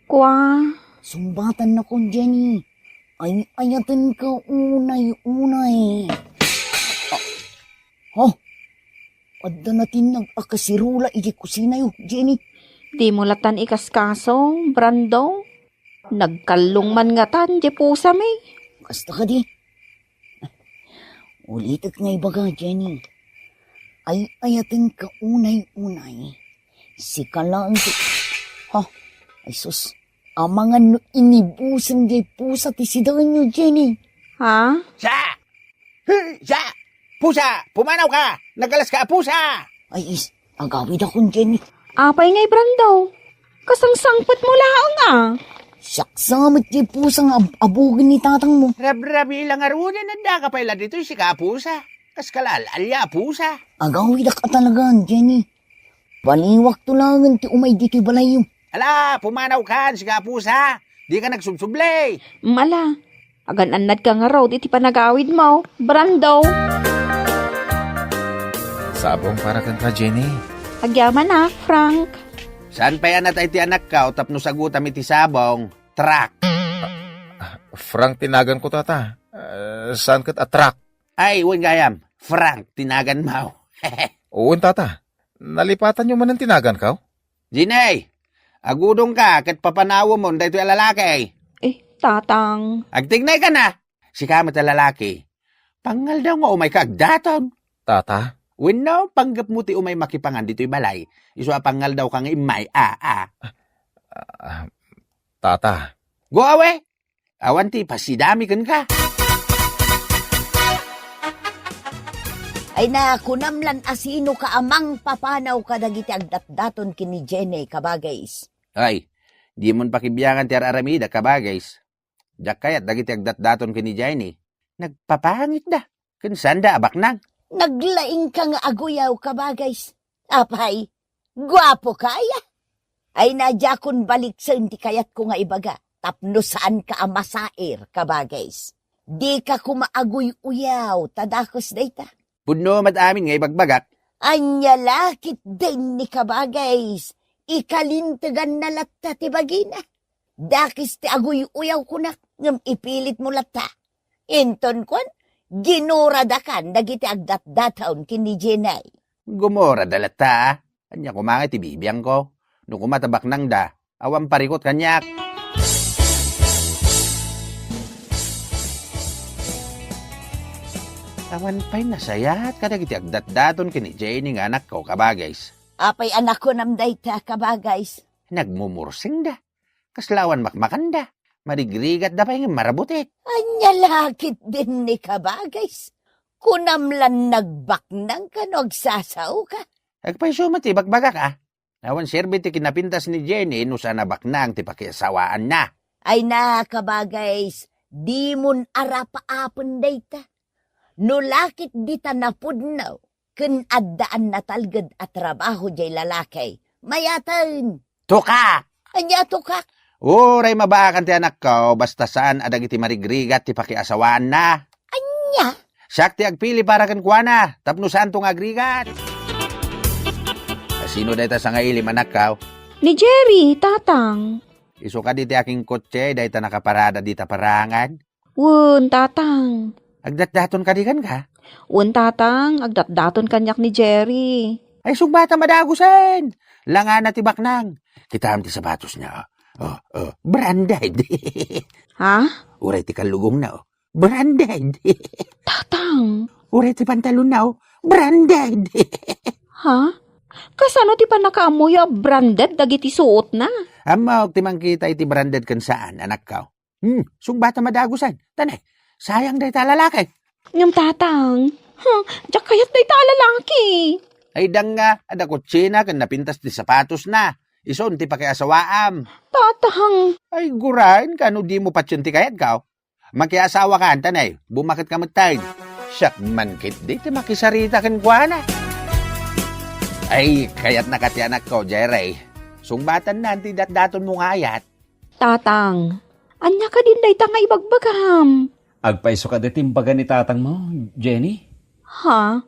kua? Sungbatannakon, Jenny. Ay-ayatenka unay-unay. Ah, oh, adda natinnag a kasirula iti kusinayo, Jenny. Dimo lattan ikaskaso, Brando. Nagkallong man ngatan diay pusami. Kasta kadi. Ulitek nga ibaga, Jenny. Ay-ayatenka unay-unay. Sika laeng ti, ha? Ay sus, amangan no inibusem diay pusa ti sidaenyo, Jenny. Ha? Sa! Hey, sa! Pusa! Pumanawka! Nagkalaska a pusa! Ay is, agawidakon, Jenny. Apay ngay, Brando? Kasangsangpetmo laeng a. Siak sa met ti pusa nga ab-, abugen ni tatangmo. Rabrabi la ngaruden, addaka pay la ditoy sika a pusa. Kaskala al-alia a pusa. Agawidak a talagan, Jenny. Baliwakto laengen ti umay ditoy balayyo. Ala, pumanawkan, sika a pusa. Dika nagsubsubli. Mala, agan-annadka ngarud iti panagawidmo, Brando. Sabong para kenka, Jenny. Agyaman a, Frank. Saan pay a natay ti anakko tapno sagutam iti sabong, truck. Ah, Frank ti naganko, tata. Ah, saan ket a truck? Ay, wen gayam, Frank ti naganmo. Wen, tata. Nalipatanyo manen ti naganko? Jenny, agudongka ket papanawemon daytoy a lalaki. Eh, tatang. Agtignaykan a. Sika met a lalaki. Pangaldaw nga umayka agdaton. Tata? Wenno, panggepmo ti umay makipangan ditoy balay. Isu a pangaldawka nga immay, a, a. Ah, tata. Go away! Awan ti ipasidami kenka. Ay na, kunam lan a sino ka a mangpapanaw kadagiti agdatdaton ken ni Jenny, kabagays. Ay, dimon pakibiangan ti ar-aramidek, kabagays. Diak kayat dagiti agdatdaton ken ni Jenny. Nagpapangitda. Ken saanda a baknang. Naglaingka nga aguyaw, kabagays. Apay, guapoka aya? Ay na, diakon baliksen ti kayatko nga ibaga tapno saanka a masair, kabagays. Dika koma aguy-uyaw ta dakes dayta. Pudno met amin nga ibagbagak. Ania la ketdin ni kabagays? Ikalinteganna latta ti bagina. Dakes ti aguy-uyaw kunak, ngem ipilitmo latta. Inton kuan, ginuradakan dagiti agdatdaton ken ni Jenny. Gumurada latta, a. Ania koma nga iti bibiangko? No koma ta baknangda, awan parikut kaniak. Awan pay nasayaat kadagiti agdatdaton ken ni Jenny nga anakko, kabagays. Apay a nakunam dayta, kabagays? Nagmumursingda. Kasla awan makmakanda. Marigrigatda pay ngem marabutik. Ania la ketdin ni kabagays? Kunam lan nagbaknangka no agsasaoka. Agpayso met ti ibagbagak, a. Awan serbi ti kinapintas ni Jenny no saan a baknang ti pakiasawaanna. Ay na, kabagays, dimon arapaapen dayta. No la ketdi ta napudno ken addaan natalged a trabaho diay lalaki, mayaten. Tukak! Ania tukak? Uray mabaakan ti anakko, basta saan a dagiti marigrigat ti pakiasawaanna. Ania? Siak ti agpili para kenkuana, tapno saanto nga agrigat. Asino dayta sangailim, anakko? Ni Jerry, Tatang. Isu kadi ti akinkotse dayta nakaparada dita parangan? Wen, Tatang. Agdatdaton kadi kenka? Wen, Tatang, agdatdaton kaniak ni Jerry. Ay, sungbatam a dagusen. Langana ti baknang. Kitaem ti sapatosna, oh. Oh, oh, branded. Ha? Uray ti kallugongna, oh. Branded. Tatang. Uray ti pantalonna, oh. Branded. Ha? Kasano ti pannakaammoyo a branded dagiti suotna? Ammok ti mangkita iti branded ken saan, anakko. Hmm, sungbatam a dagusen. Tanay, sayang dayta a lalaki. Ngem, Tatang, ha, diak kayat dayta a lalaki. Ay, danga, adda kotsena ken napintas ti sapatosna. Isun ti pakiasawaam. Tatang. Ay, guraen ka no dimo patien ti kayatko. Makiasawakan, tanay, bumaket ka metten. Siak man ketdi ti makisarita kenkuana. Ay, kayatnaka ti anakko, Jerry. Sungbatanna ti datdatonmo nga ayat. Tatang, ania kadin dayta nga ibagbagam? Agpayso kadi ti imbaga ni tatangmo, Jenny? Ha?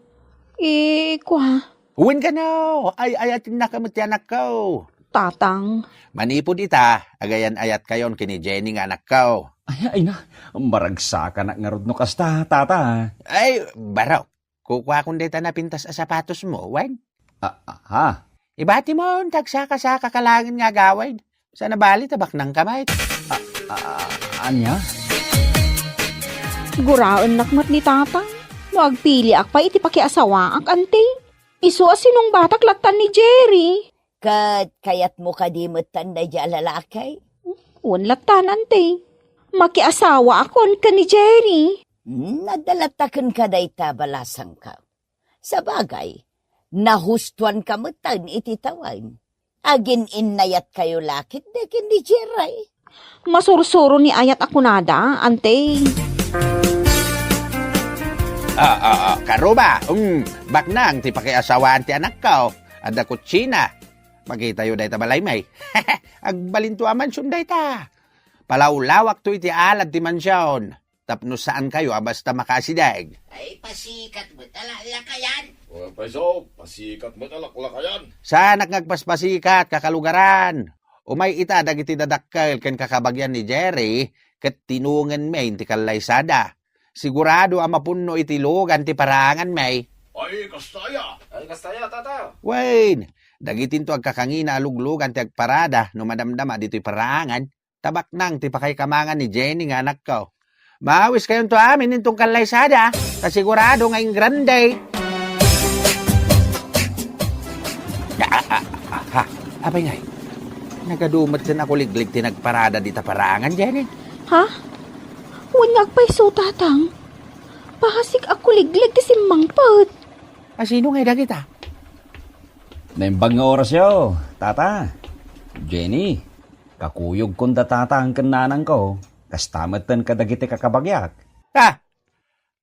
Eh, kua. Wen kano, ay-ayatennaka met ti anakko. Tatang. Manipud ita, agayan-ayatkayon ken ni Jenny nga anakko. Ay, ay na, maragsakanak ngarud no kasta, tata. Ay, barok. Kukuakon dayta napintas a sapatosmo, wen? Ah, ah, ha? Ibatimon, tagsaka-saka ka laengen nga agawid. Saan a bali, ta baknangka met. Ah, ah, ania? Guraennak met ni Tatang no agpiliak pay iti pakiasawaak, anti. Isu a sinungbatak lattan ni Jerry. Ket kayatmo kadi metten daydiay a lalaki? Wen lattan, anti. Makiasawaakon ken ni Jerry. Hmm, adda latta kenka dayta a balasangko. Sabagay, nahustoanka metten iti tawen. Agin-innayatkayo la ketdi ken ni Jerry. Masursuro ni ayat a kunada, anti. Ah, ah, ah, karuba, um, baknang ti pakiasawaan ti anakko. Adda kutsina. Makitayo dayta balay, may. Agbalinto a mansion dayta. Palawlawakto iti alad ti mansion. Tapno saankayo a basta makaasideg. Ay, pasikat met a laklakayan. O, payso, pasikat met a laklakayan. Saanak nga agpaspasikat, kakalugaran. Umay ita dagiti dadakkel ken kakabagian ni Jerry, ket tinungenmi ti kallaysada. Sigurado a mapunno iti lugan ti paraanganmi. Ay, kasta aya. Ay, kasta aya, tata. Wen, dagitinto agkakangina a luglugan ti agparada no madamdama ditoy paraangan. Ta baknang ti pakaikamangan ni Jenny nga anakko. Maawiskayonto amin inton kallaysada, ta sigurado nga ingrande. Ah, ah, ah, ah, ha? Apay ngay? Nagadu met ken a kuliglig ti nagparada dita paraangan, Jenny? Ha? Wen nga agpayso, Tatang. Pasig a kuliglig ti simmangpet. A sino ngay dagita? Naimbag nga orasyo, Tata. Jenny. Kakuyogkon da tatang ken nanangko, kasta metten kadagiti kakabagiak. Ah!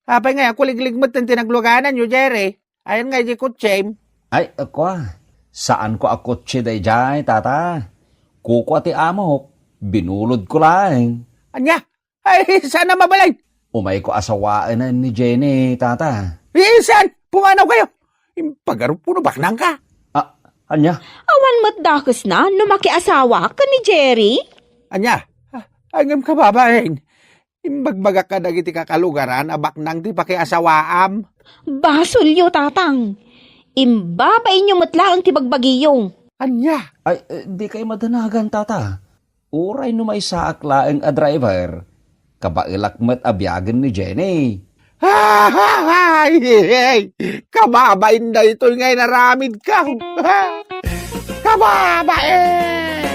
Apay ngay a kuliglig metten ti naglugananyo, Jerry? Ayan ngay di kutsem? Ay, kua, saanko a kutse daydiay, tata. Kukua ti amok, binulodko laeng. Ania? Ay, saan a mabalin? Umayko a sawaenen ni Jenny, tata. Eh, saan? Pumanaw kayo. Impagarupko no baknangka. Ah, ania? Awan met dakesna no makiasawa ken ni Jerry? Ania? Ah, ay, ngem kababain. Imbagbagak kadagiti kakalugaran a baknang ti pakiasawaam. Basolyo, Tatang. Imbabainyo met laeng ti bagbagiyo. Ania? Ay, eh, di kay madanagan, tata. Uray no maysaak laeng a driver, kabaelak met a biagen ni Jenny. Ay, kababain daytoy nga inaramidko. Kababain!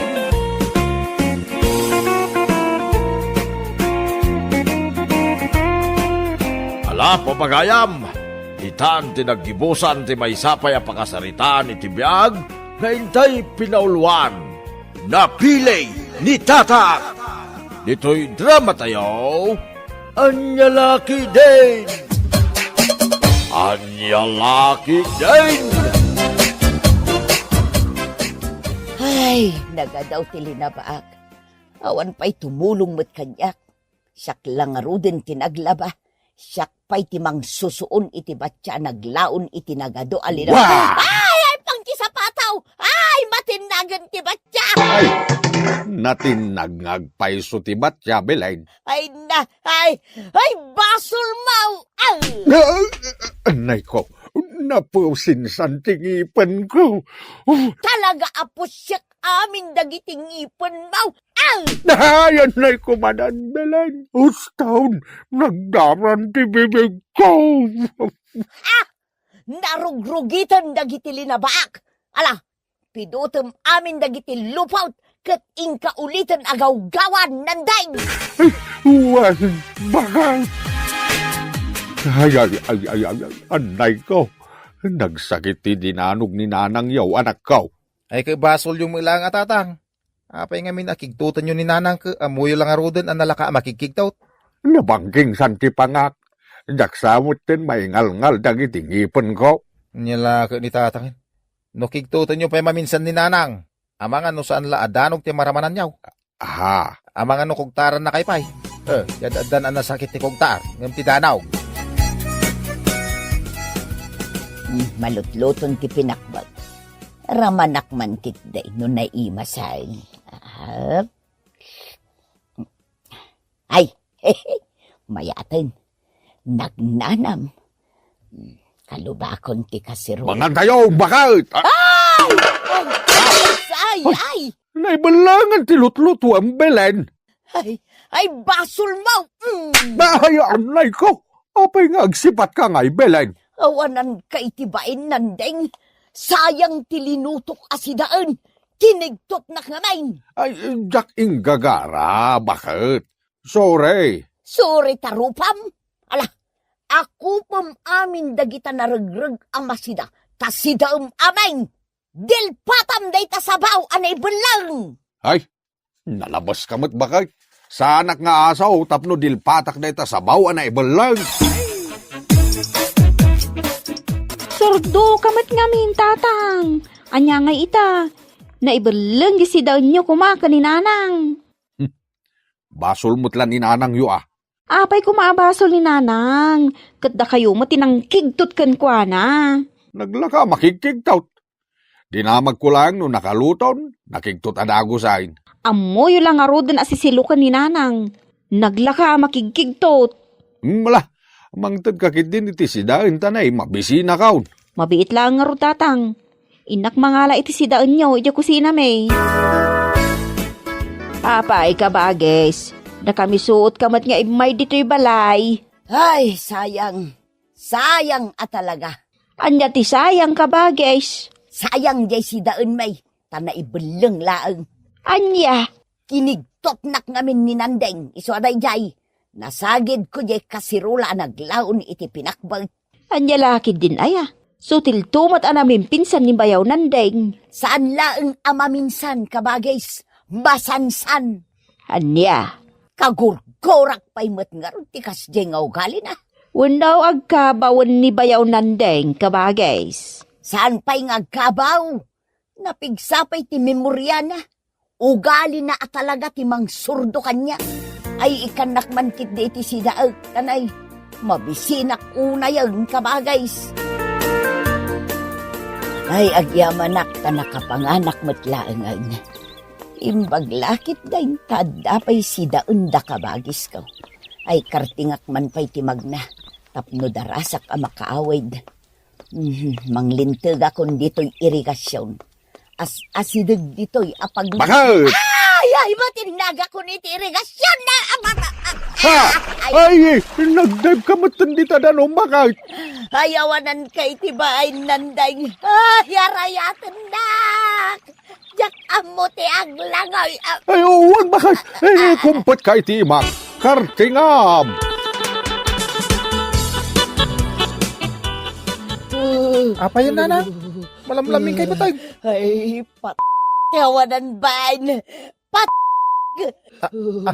Ala, papagayam, itan ti naggibusan ti maysa pay a pakasaritaan iti biag nga intay pinauluan. Napili ni Tata. Ditoy drama tayo, Ania La Ketdin? Ania La Ketdin? Ay, nagadaw ti linabaak. Awan pay tumulong met kaniak. Siak la ngaruden ti naglaba. Siak pay ti mangsusuon iti batya a naglaon iti nagadu a linaw. Wah! Ay, ay, pangkisapataw! Ay, matinna Ken ti batya. Ay, natinnag nga agpayso ti batya, Belen. Ay, na, ay, ay, basol mo! Ay! Ah, anay ko, napusinsan ti ngipen ko. Talaga a pusiek amin dagiti ngipen mo. Ay! Ay, anay ko manan, Belen. Uston, nagdaran ti bibig ko. Ah! Narugrugiten dagiti linabaak. Ala, pidutem amin dagiti lupot ket inka uliten a gawgawan, Nandeng! Ay, wen, bakal! Ay, ay, ay, ay, ay, ay, anay ko. Nagsakit ti dinanog ni Nanang yaw, anak ko. Ay, ket basolyo met laeng a tatang. Apay ngamin a kigtotenyo ni Nanang ket ammoyo la ngaruden a nalaka a makigkigtot? Nabangkingsan ti pangak. Diak sa metten maingalngal dagiti ngipen ko. Ania la ket ni Tatang. No kigtotenyo pay maminsan ni Nanang, amangan no saan la a danog ti maramananyo. Aha. Amangan no kugtarannakay pay. Eh, di ad-addan a nasakit ti kugtar, ngem ti danog. Hmm, malutluton ti pinakbag. Ramanak man ketdi no naimasaen. Ah. Ay, mayaten. Nagnanam. Kalubakon ti kasirol. Mangantayo, bakit? Ah! Ay! Ay! Ay! Ay! Naibellengan ti lutlutuan, Belen. Ay, ay, basol mo! Mm. Ay, anay ko! Apay nga agsipatka ngay, Belen? Awanan ka iti bain, Nandeng. Sayang ti linutok a sidaen. Kinigtotnak ngamin. Ay, diak inggagara, bakit? Sorry. Sorry ta rupam? Ala, akupem amin dagita naregreg a masida, ta sidaem amin. Dilpatam dayta sabaw a naibelleng. Ay, nalabaska met, bakit? Saanak nga asaw tapno dilpatak dayta sabaw a naibelleng. Surdo ka met ngamin, Tatang. Ania ngay ita? Naibelleng ti sidaenyo koma ken ni Nanang. Basol met la ni Nanangyo, a. Apay koma a basol ni Nanang? Ket dakayo met ti nangkigtot kenkuana. Naglaka a makigkigtot. Dinamagko laeng no nakaluton, nakigtot a dagusen. Ammoyo la ngaruden a sisiluken ni Nanang. Naglaka a makigkigtot. Hmm, ala, mangtedka ketdin iti sidaen ta nay, mabisinakon. Mabiit laeng ngarud, Tatang. Innak mangala iti sidaenyo idiay kusinami. Apay, kabagis, nakamisuot ka met nga immay ditoy balay. Ay, sayang. Sayang a talaga. Ania ti sayang, kabagis? Sayang diay sidaenmi, ta naibelleng laeng. Ania? Kinigtotnak ngamin ni Nandeng, isu a daydiay. Nasagidko diay kasirola a naglaon iti pinakbag. Ania la ketdin aya? Sutilto met a namimpinsan ni Bayaw Nandeng. Saan laeng a maminsan, kabagis. Masansan. Ania? Kagurgurak pay met ngarud ti kasdiay nga ugalina. Wenno agkabawen ni Bayaw Nandeng, kabagis? Saan pay nga agkabaw? Napigsa pay ti memoriana. Ugalina a talaga ti mangsurdo kaniak. Ay, ikkannak man ketdi iti sidaek, ta nay, mabisinak unayen, kabagis. Ay, agyamanak ta nakapanganak met laengen. Imbag la ketdin ta adda pay sidaenda, kabagisko. Ay, kartingak man pay ti magna tapno darasak a makaawid. Mhm, manglintegakon ditoy irigasion. As-, asideg ditoy a pag- Bakit? Ay, ay, matinnagakon iti irigasion na, ah, ah, ah, ah, Ha! ay. Ay, nagdayeg ka metten dita danum, bakit? Ay, awanan ka iti bain, Nandeng. Ay, arayatennak. Diak ammo ti aglangoy, ah. Ay, wen, bakit? Eh, kumpet ka iti imak. Kartingam! Apay, Nana? Malamlaming kay patag. Ay, pat-, ti awanan bain. Pat-, A, a,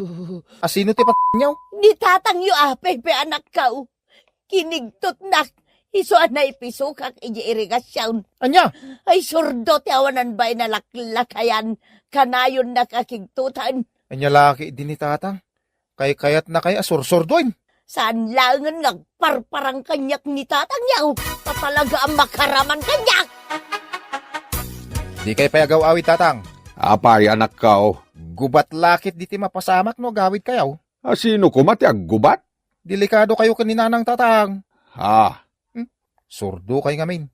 asino ti patnyo? Ni tatangyo, apay, pe, anakko. Kinigtotnak, isu a naipisukak idiay irigasion. Ania? Ay, surdo ti awanan bain a laklakayan, kanayonnak a kigtotan. Ania la ketdi ni tatang? Kaykayatnakay a sursurdoen? Saan laengen nga agparparang kaniak ni tatangyo, ta talaga a makaraman kaniak. Dikay pay agaw-awid, Tatang. Apay, anakko? Gubat la ket ditoy mapasamak no agawidkayo. A, sino koma ti aggubat? Delikadokayo ken ni Nanang, Tatang. Ah. Hmm? Surdo kay ngamin.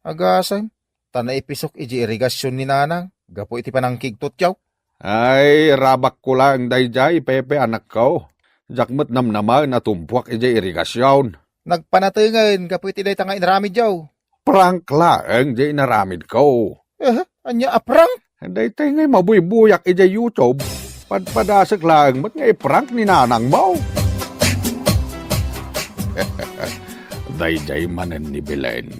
Agasem, ta naipisok idiay irigasion ni Nanang gapu iti panangkigtotyo. Ay, rabakko laeng daydiay, Pepe, anakko. Diak met namnamaen a tumpuak idiay irigasion. Nagpanatengen gapu iti dayta nga inaramidyo. Prank laeng diay inaramidko. Eh, ania a prank? Daytay ngay mabuybuyak idiay YouTube. Padpadasek laeng met nga i-prank ni nanangmo. Daydiay manen ni Belen.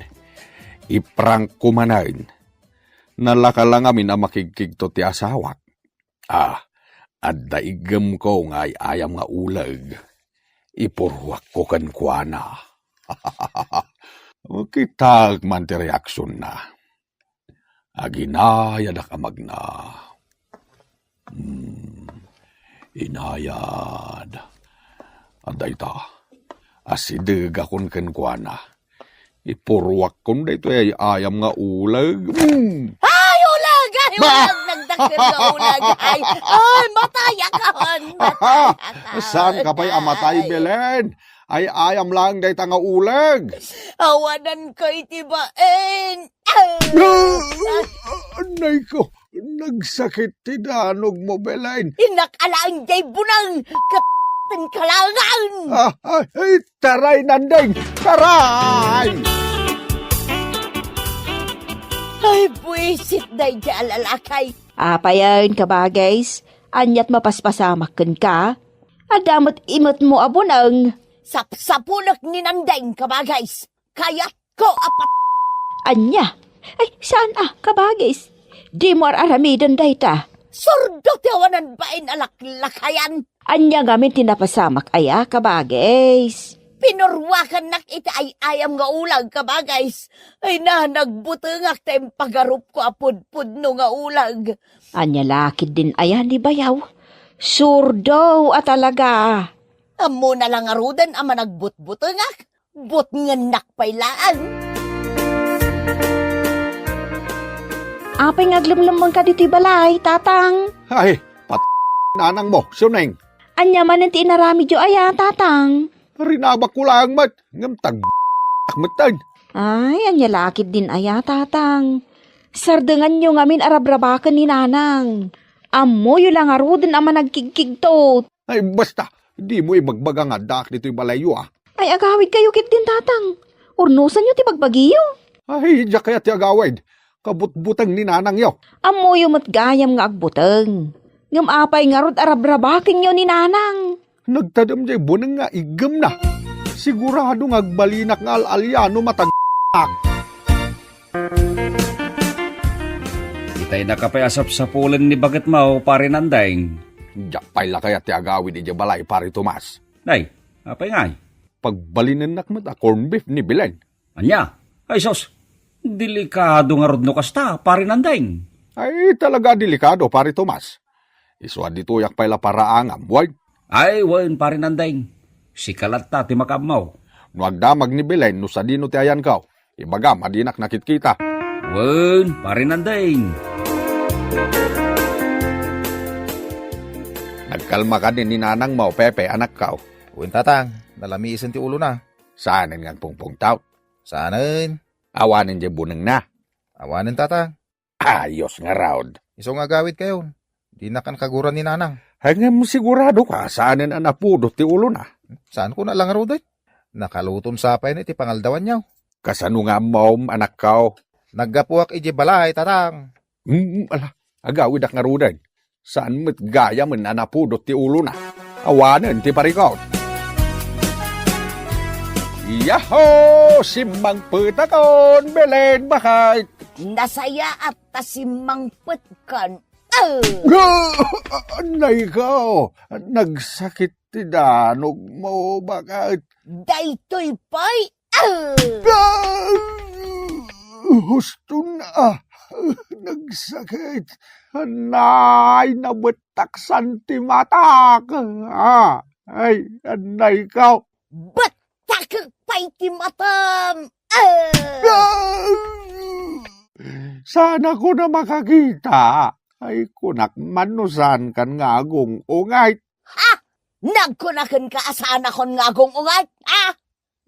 I-prank ko manen. Nalaka la ngamin a makigkigto ti asawak. Ah, adda iggemko nga ay-ayam nga uleg. Ipurruakko kenkuana. Kitaek man ti reaksionna. Aginayadak a magna. Hmm, inayad. Adda ita. Asidegakon kenkuana. Ipurruakkon daytoy ay-ayam nga uleg. Mm. Ay, uleg! Ay, ba? Uleg! Nagdakkel nga uleg! Ay, ay, matayakon! Matayakon! Saan ka pay a matay, ay. Belen? Ay-ayam laeng dayta nga uleg. Awananko iti bain. Ah! Anay ko, nagsakit ti danogmo, Belen. Innak alaen jay buneng, ket kalangan. Ah, ay, ay, taray, Nandeng, taray! Ay, buisit dayjay a lalaki. Apayen, kabagays, aniat mapaspasamak kenka? Adda met imetmo a buneng. Sapsapulek ni Nandeng, kabagays. Kayatko a pat- Ania? Ay, saan a, kabagis? Dimo ar-aramiden dayta. Surdo ti awanan bain a laklakayan. Ania ngamin ti napasamak aya, kabagis? Pinurruakannak iti ay-ayam nga uleg, kabagis. Ay na, nagbutengak ta impagarupko a pudpudno nga uleg. Ania la ketdin aya ni bayaw? Surdo a talaga. Ammona la ngaruden a managbutbutengak. Butngennak pay laeng. Apay nga aglemlemmengka ditoy balay, Tatang? Ay, pat-, nanangmo, Sioneng. Ania manen ti inaramidyo aya, Tatang? Rinabakko laeng met, ngem tag-, metten. Ay, ania la ketdin aya, Tatang? Sardenganyo ngamin a rabrabaken ni Nanang. Ammoyo la ngaruden a managkigkigtot. Ay, basta, dimo ibagbaga nga addaak ditoy balayyo, a. Ay, agawidkayo ketdin, Tatang. Urnosanyo ti bagbagiyo. Ay, diak kayat ti agawid. Kabutangan ni nanangyo. Ammoyo met gayam nga agbuteng. Ngem apay ngarud a rabrabakenyo ni Nanang? Nagtadem jay buneng nga iggemna. Sigurado nga agbalinak nga al-alia no matag-ak. Itay na ka pay a sapsapulen ni baketmo, Pare Nandeng. Diak pay la kayat ti agawid idiay balay, Pare Tomas. Nay, apay ngay? Pagbalinennak met a corned beef ni Belen. Ania? Ay sus, delikado ngarud no kasta, Pare Nandeng. Ay, talaga delikado, Pare Tomas. Isu a ditoyak pay la paraangam, wen? Ay, wen, Pare Nandeng. Sika latta ti makaammo. No agdamag ni Belen no sadino ti ayanko, ibagam a dinak nakitkita. Wen, Pare Nandeng. Nagkalma kadi ni nanangmo, Pepe, anakko? Wen, Tatang, nalamisen ti ulona. Saanen nga agpungpungtaw? Saanen. Awanen jay bunengna? Awanen, Tatang. Ayos ngarud. Isu nga agawidkayon. Dinakan kaguran ni Nanang. Ngem siguradoka, saanen a napudot ti ulona? Saanko a la ngaruden? Nakaluton sa pay iti pangaldawanyo. Kasano nga ammom, anakko? Naggapuak idiay balay, Tatang. Mm, ala, agawidak ngaruden. Saan met gayamen a napudot ti ulona. Awanen ti parikut. Yahoo! Simmangpetakon, Belen, baket! Nasayaat ta simmangpetkan. Ah! Anay ko! Nagsakit ti danogmo, baket. Daytoy pay. Ah! Ah! Husto na. Nagsakit. Nay, nabettaksan ti matak. Ah, ay, anay ko. Bettakek pay ti matam. Ah! Ah! Saanakon a makakita. Ay, kunak man no saankan nga agung-ungayt. Ha? Nagkunakenka a saanakon nga agung-ungayt? Ha?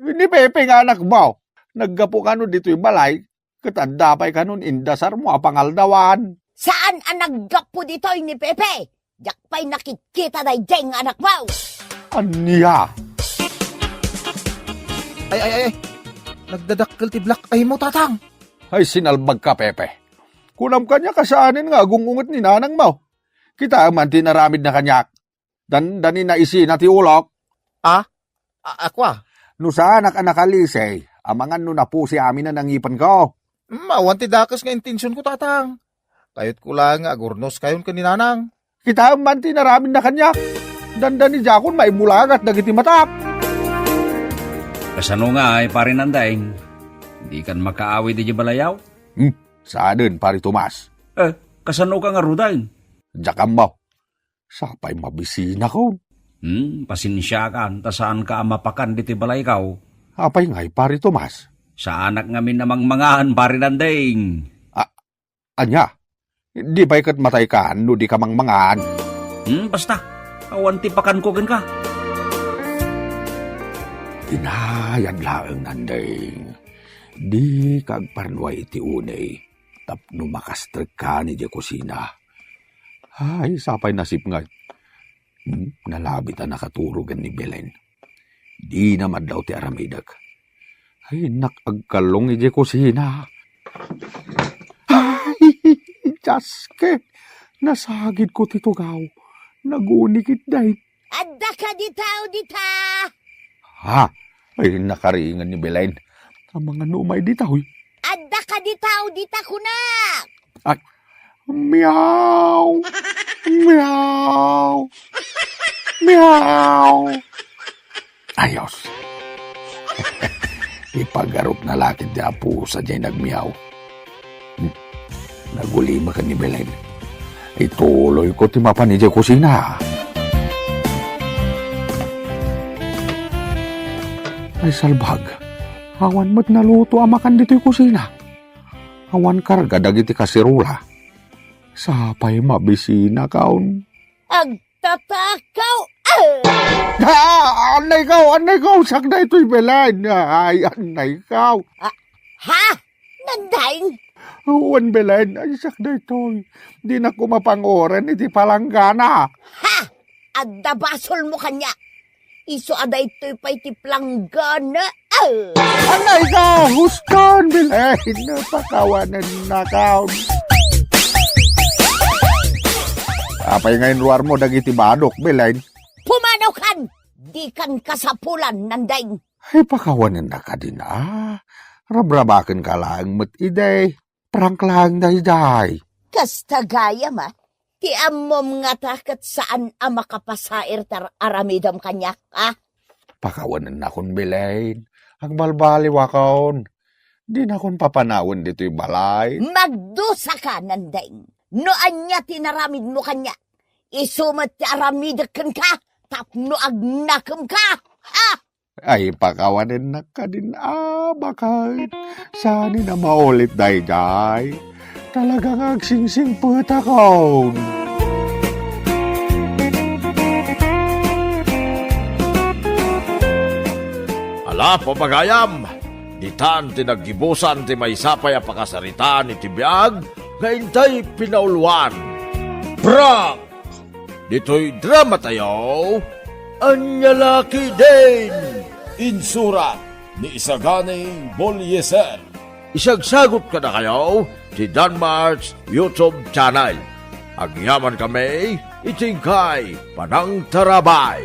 Ni Pepe nga anakmo. Naggapu kano ditoy balay, ket adda pay kanon indasarmo a pangaldawan. Saan a naggapu ditoy ni Pepe? Diak pay nakitkita daydiay nga anakmo. Ania? Ay, ay, ay, ay. Nagdadakkel ti black eye mo, Tatang. Ay, sinalbagka, Pepe. Kunam kaniak a saanen nga agung-unget ni nanangmo. Kitaem man ti inaramidna kaniak. Dandani na isina ti ulok. Ah? A-, akua? No saanak a nakalisay, amangan no napusi amin a nangipenko. Hmm, awan ti dakes nga intensionko, Tatang. Kayatko laeng nga agurnoskayon ken ni Nanang. Kitaem man ti inaramidna kaniak. Dandani diakon maimbulagat dagiti matak. Kasano ngay, Pari Nandeng? Dikan makaawid idiay balayaw? Hmm, saanen, Pari Tomas. Eh, kasanoka ngaruden? Diak ammo. Sapay mabisinakon. Hmm, pasensiakan, ta saanka a mapakan ditoy balayko. Apay ngay, Pari Tomas? Saanak ngamin a mangmangan, Pari Nandeng. A-, ania? Di pay ket mataykan no dika mangmangan? Hmm, basta. Awan ti pakanko kenka. Inayad laeng, Nandeng. Dika agparnuay iti unay tapno makastrekkan idiay kusina. Ay, sapay nasipnget. Hmm, nalabit a nakaturogen ni Belen. Dina madlaw ti aramidek. Ay, innak agkallong idiay kusina. Ay, Dios ket, nasagidko ti tugaw. Nagunikit day. Adda kadi tao dita? Ha? Ay, nakaringan ni Belen. Amangan no umay dita, uy. Adda kadi tao dita, kunak? Ay, meow. Meow. Meow. Ayos. Ipagarupna la ket ti apo sadiay nagmeow. Hmm. Nagulimek ni Belen. Ituloyko ti mapan idiay kusina. Ay, salbag. Awan met naluto a makan ditoy kusina. Awan karga dagiti kaserola. Sapay mabisinakon. Agtatakaw! Ah! Ah! Annayko! Annayko! Sakdaytoy, Belen! Ay, annayko! Ah, ha? Nandeng? Wen, Belen, ay, sakdaytoy. Dinak koma panguren iti palanggana. Ha? Adda basolmo kaniak. Isu a daytoy pay ti palanggana. Ah! Annayko! Huston, Belen! Pakawanennakon. Apay nga inruarmo dagiti badok, Belen? Pumanaw kan! Dikan kasapulan, Nandeng. Ay, pakawanennak kadin, a. Rabrabakenka laeng met idi. Prank laeng daydiay. Kasta gayam, a. Ti ammom ngata ket saan a makapasair ti ar-, aramidem kaniak, a. Pakawanennakon, Belen. Agbalbaliwakon. Dinakon papanawen ditoy balay. Magdusaka, Nandeng. No ania ti inaramidmo kaniak, isu met ti aramidek kenka tapno agnakemka. Ha? Ay, pakawanennak kadin, a, baket. Saan a maulit daydiay. Talaga nga agsingsingpetakon. Ala, pagayam, ditan ti naggibusan ti maysa pay a pakasaritaan iti biag nga intay pinauluan. Prank! Ditoy dramatayo, Ania La Ketdin! Insurat ni Isagani Bolieser. Isagsagut kadakayo ti Danmart's YouTube channel. Agyamankami iti inkay panangtarabay.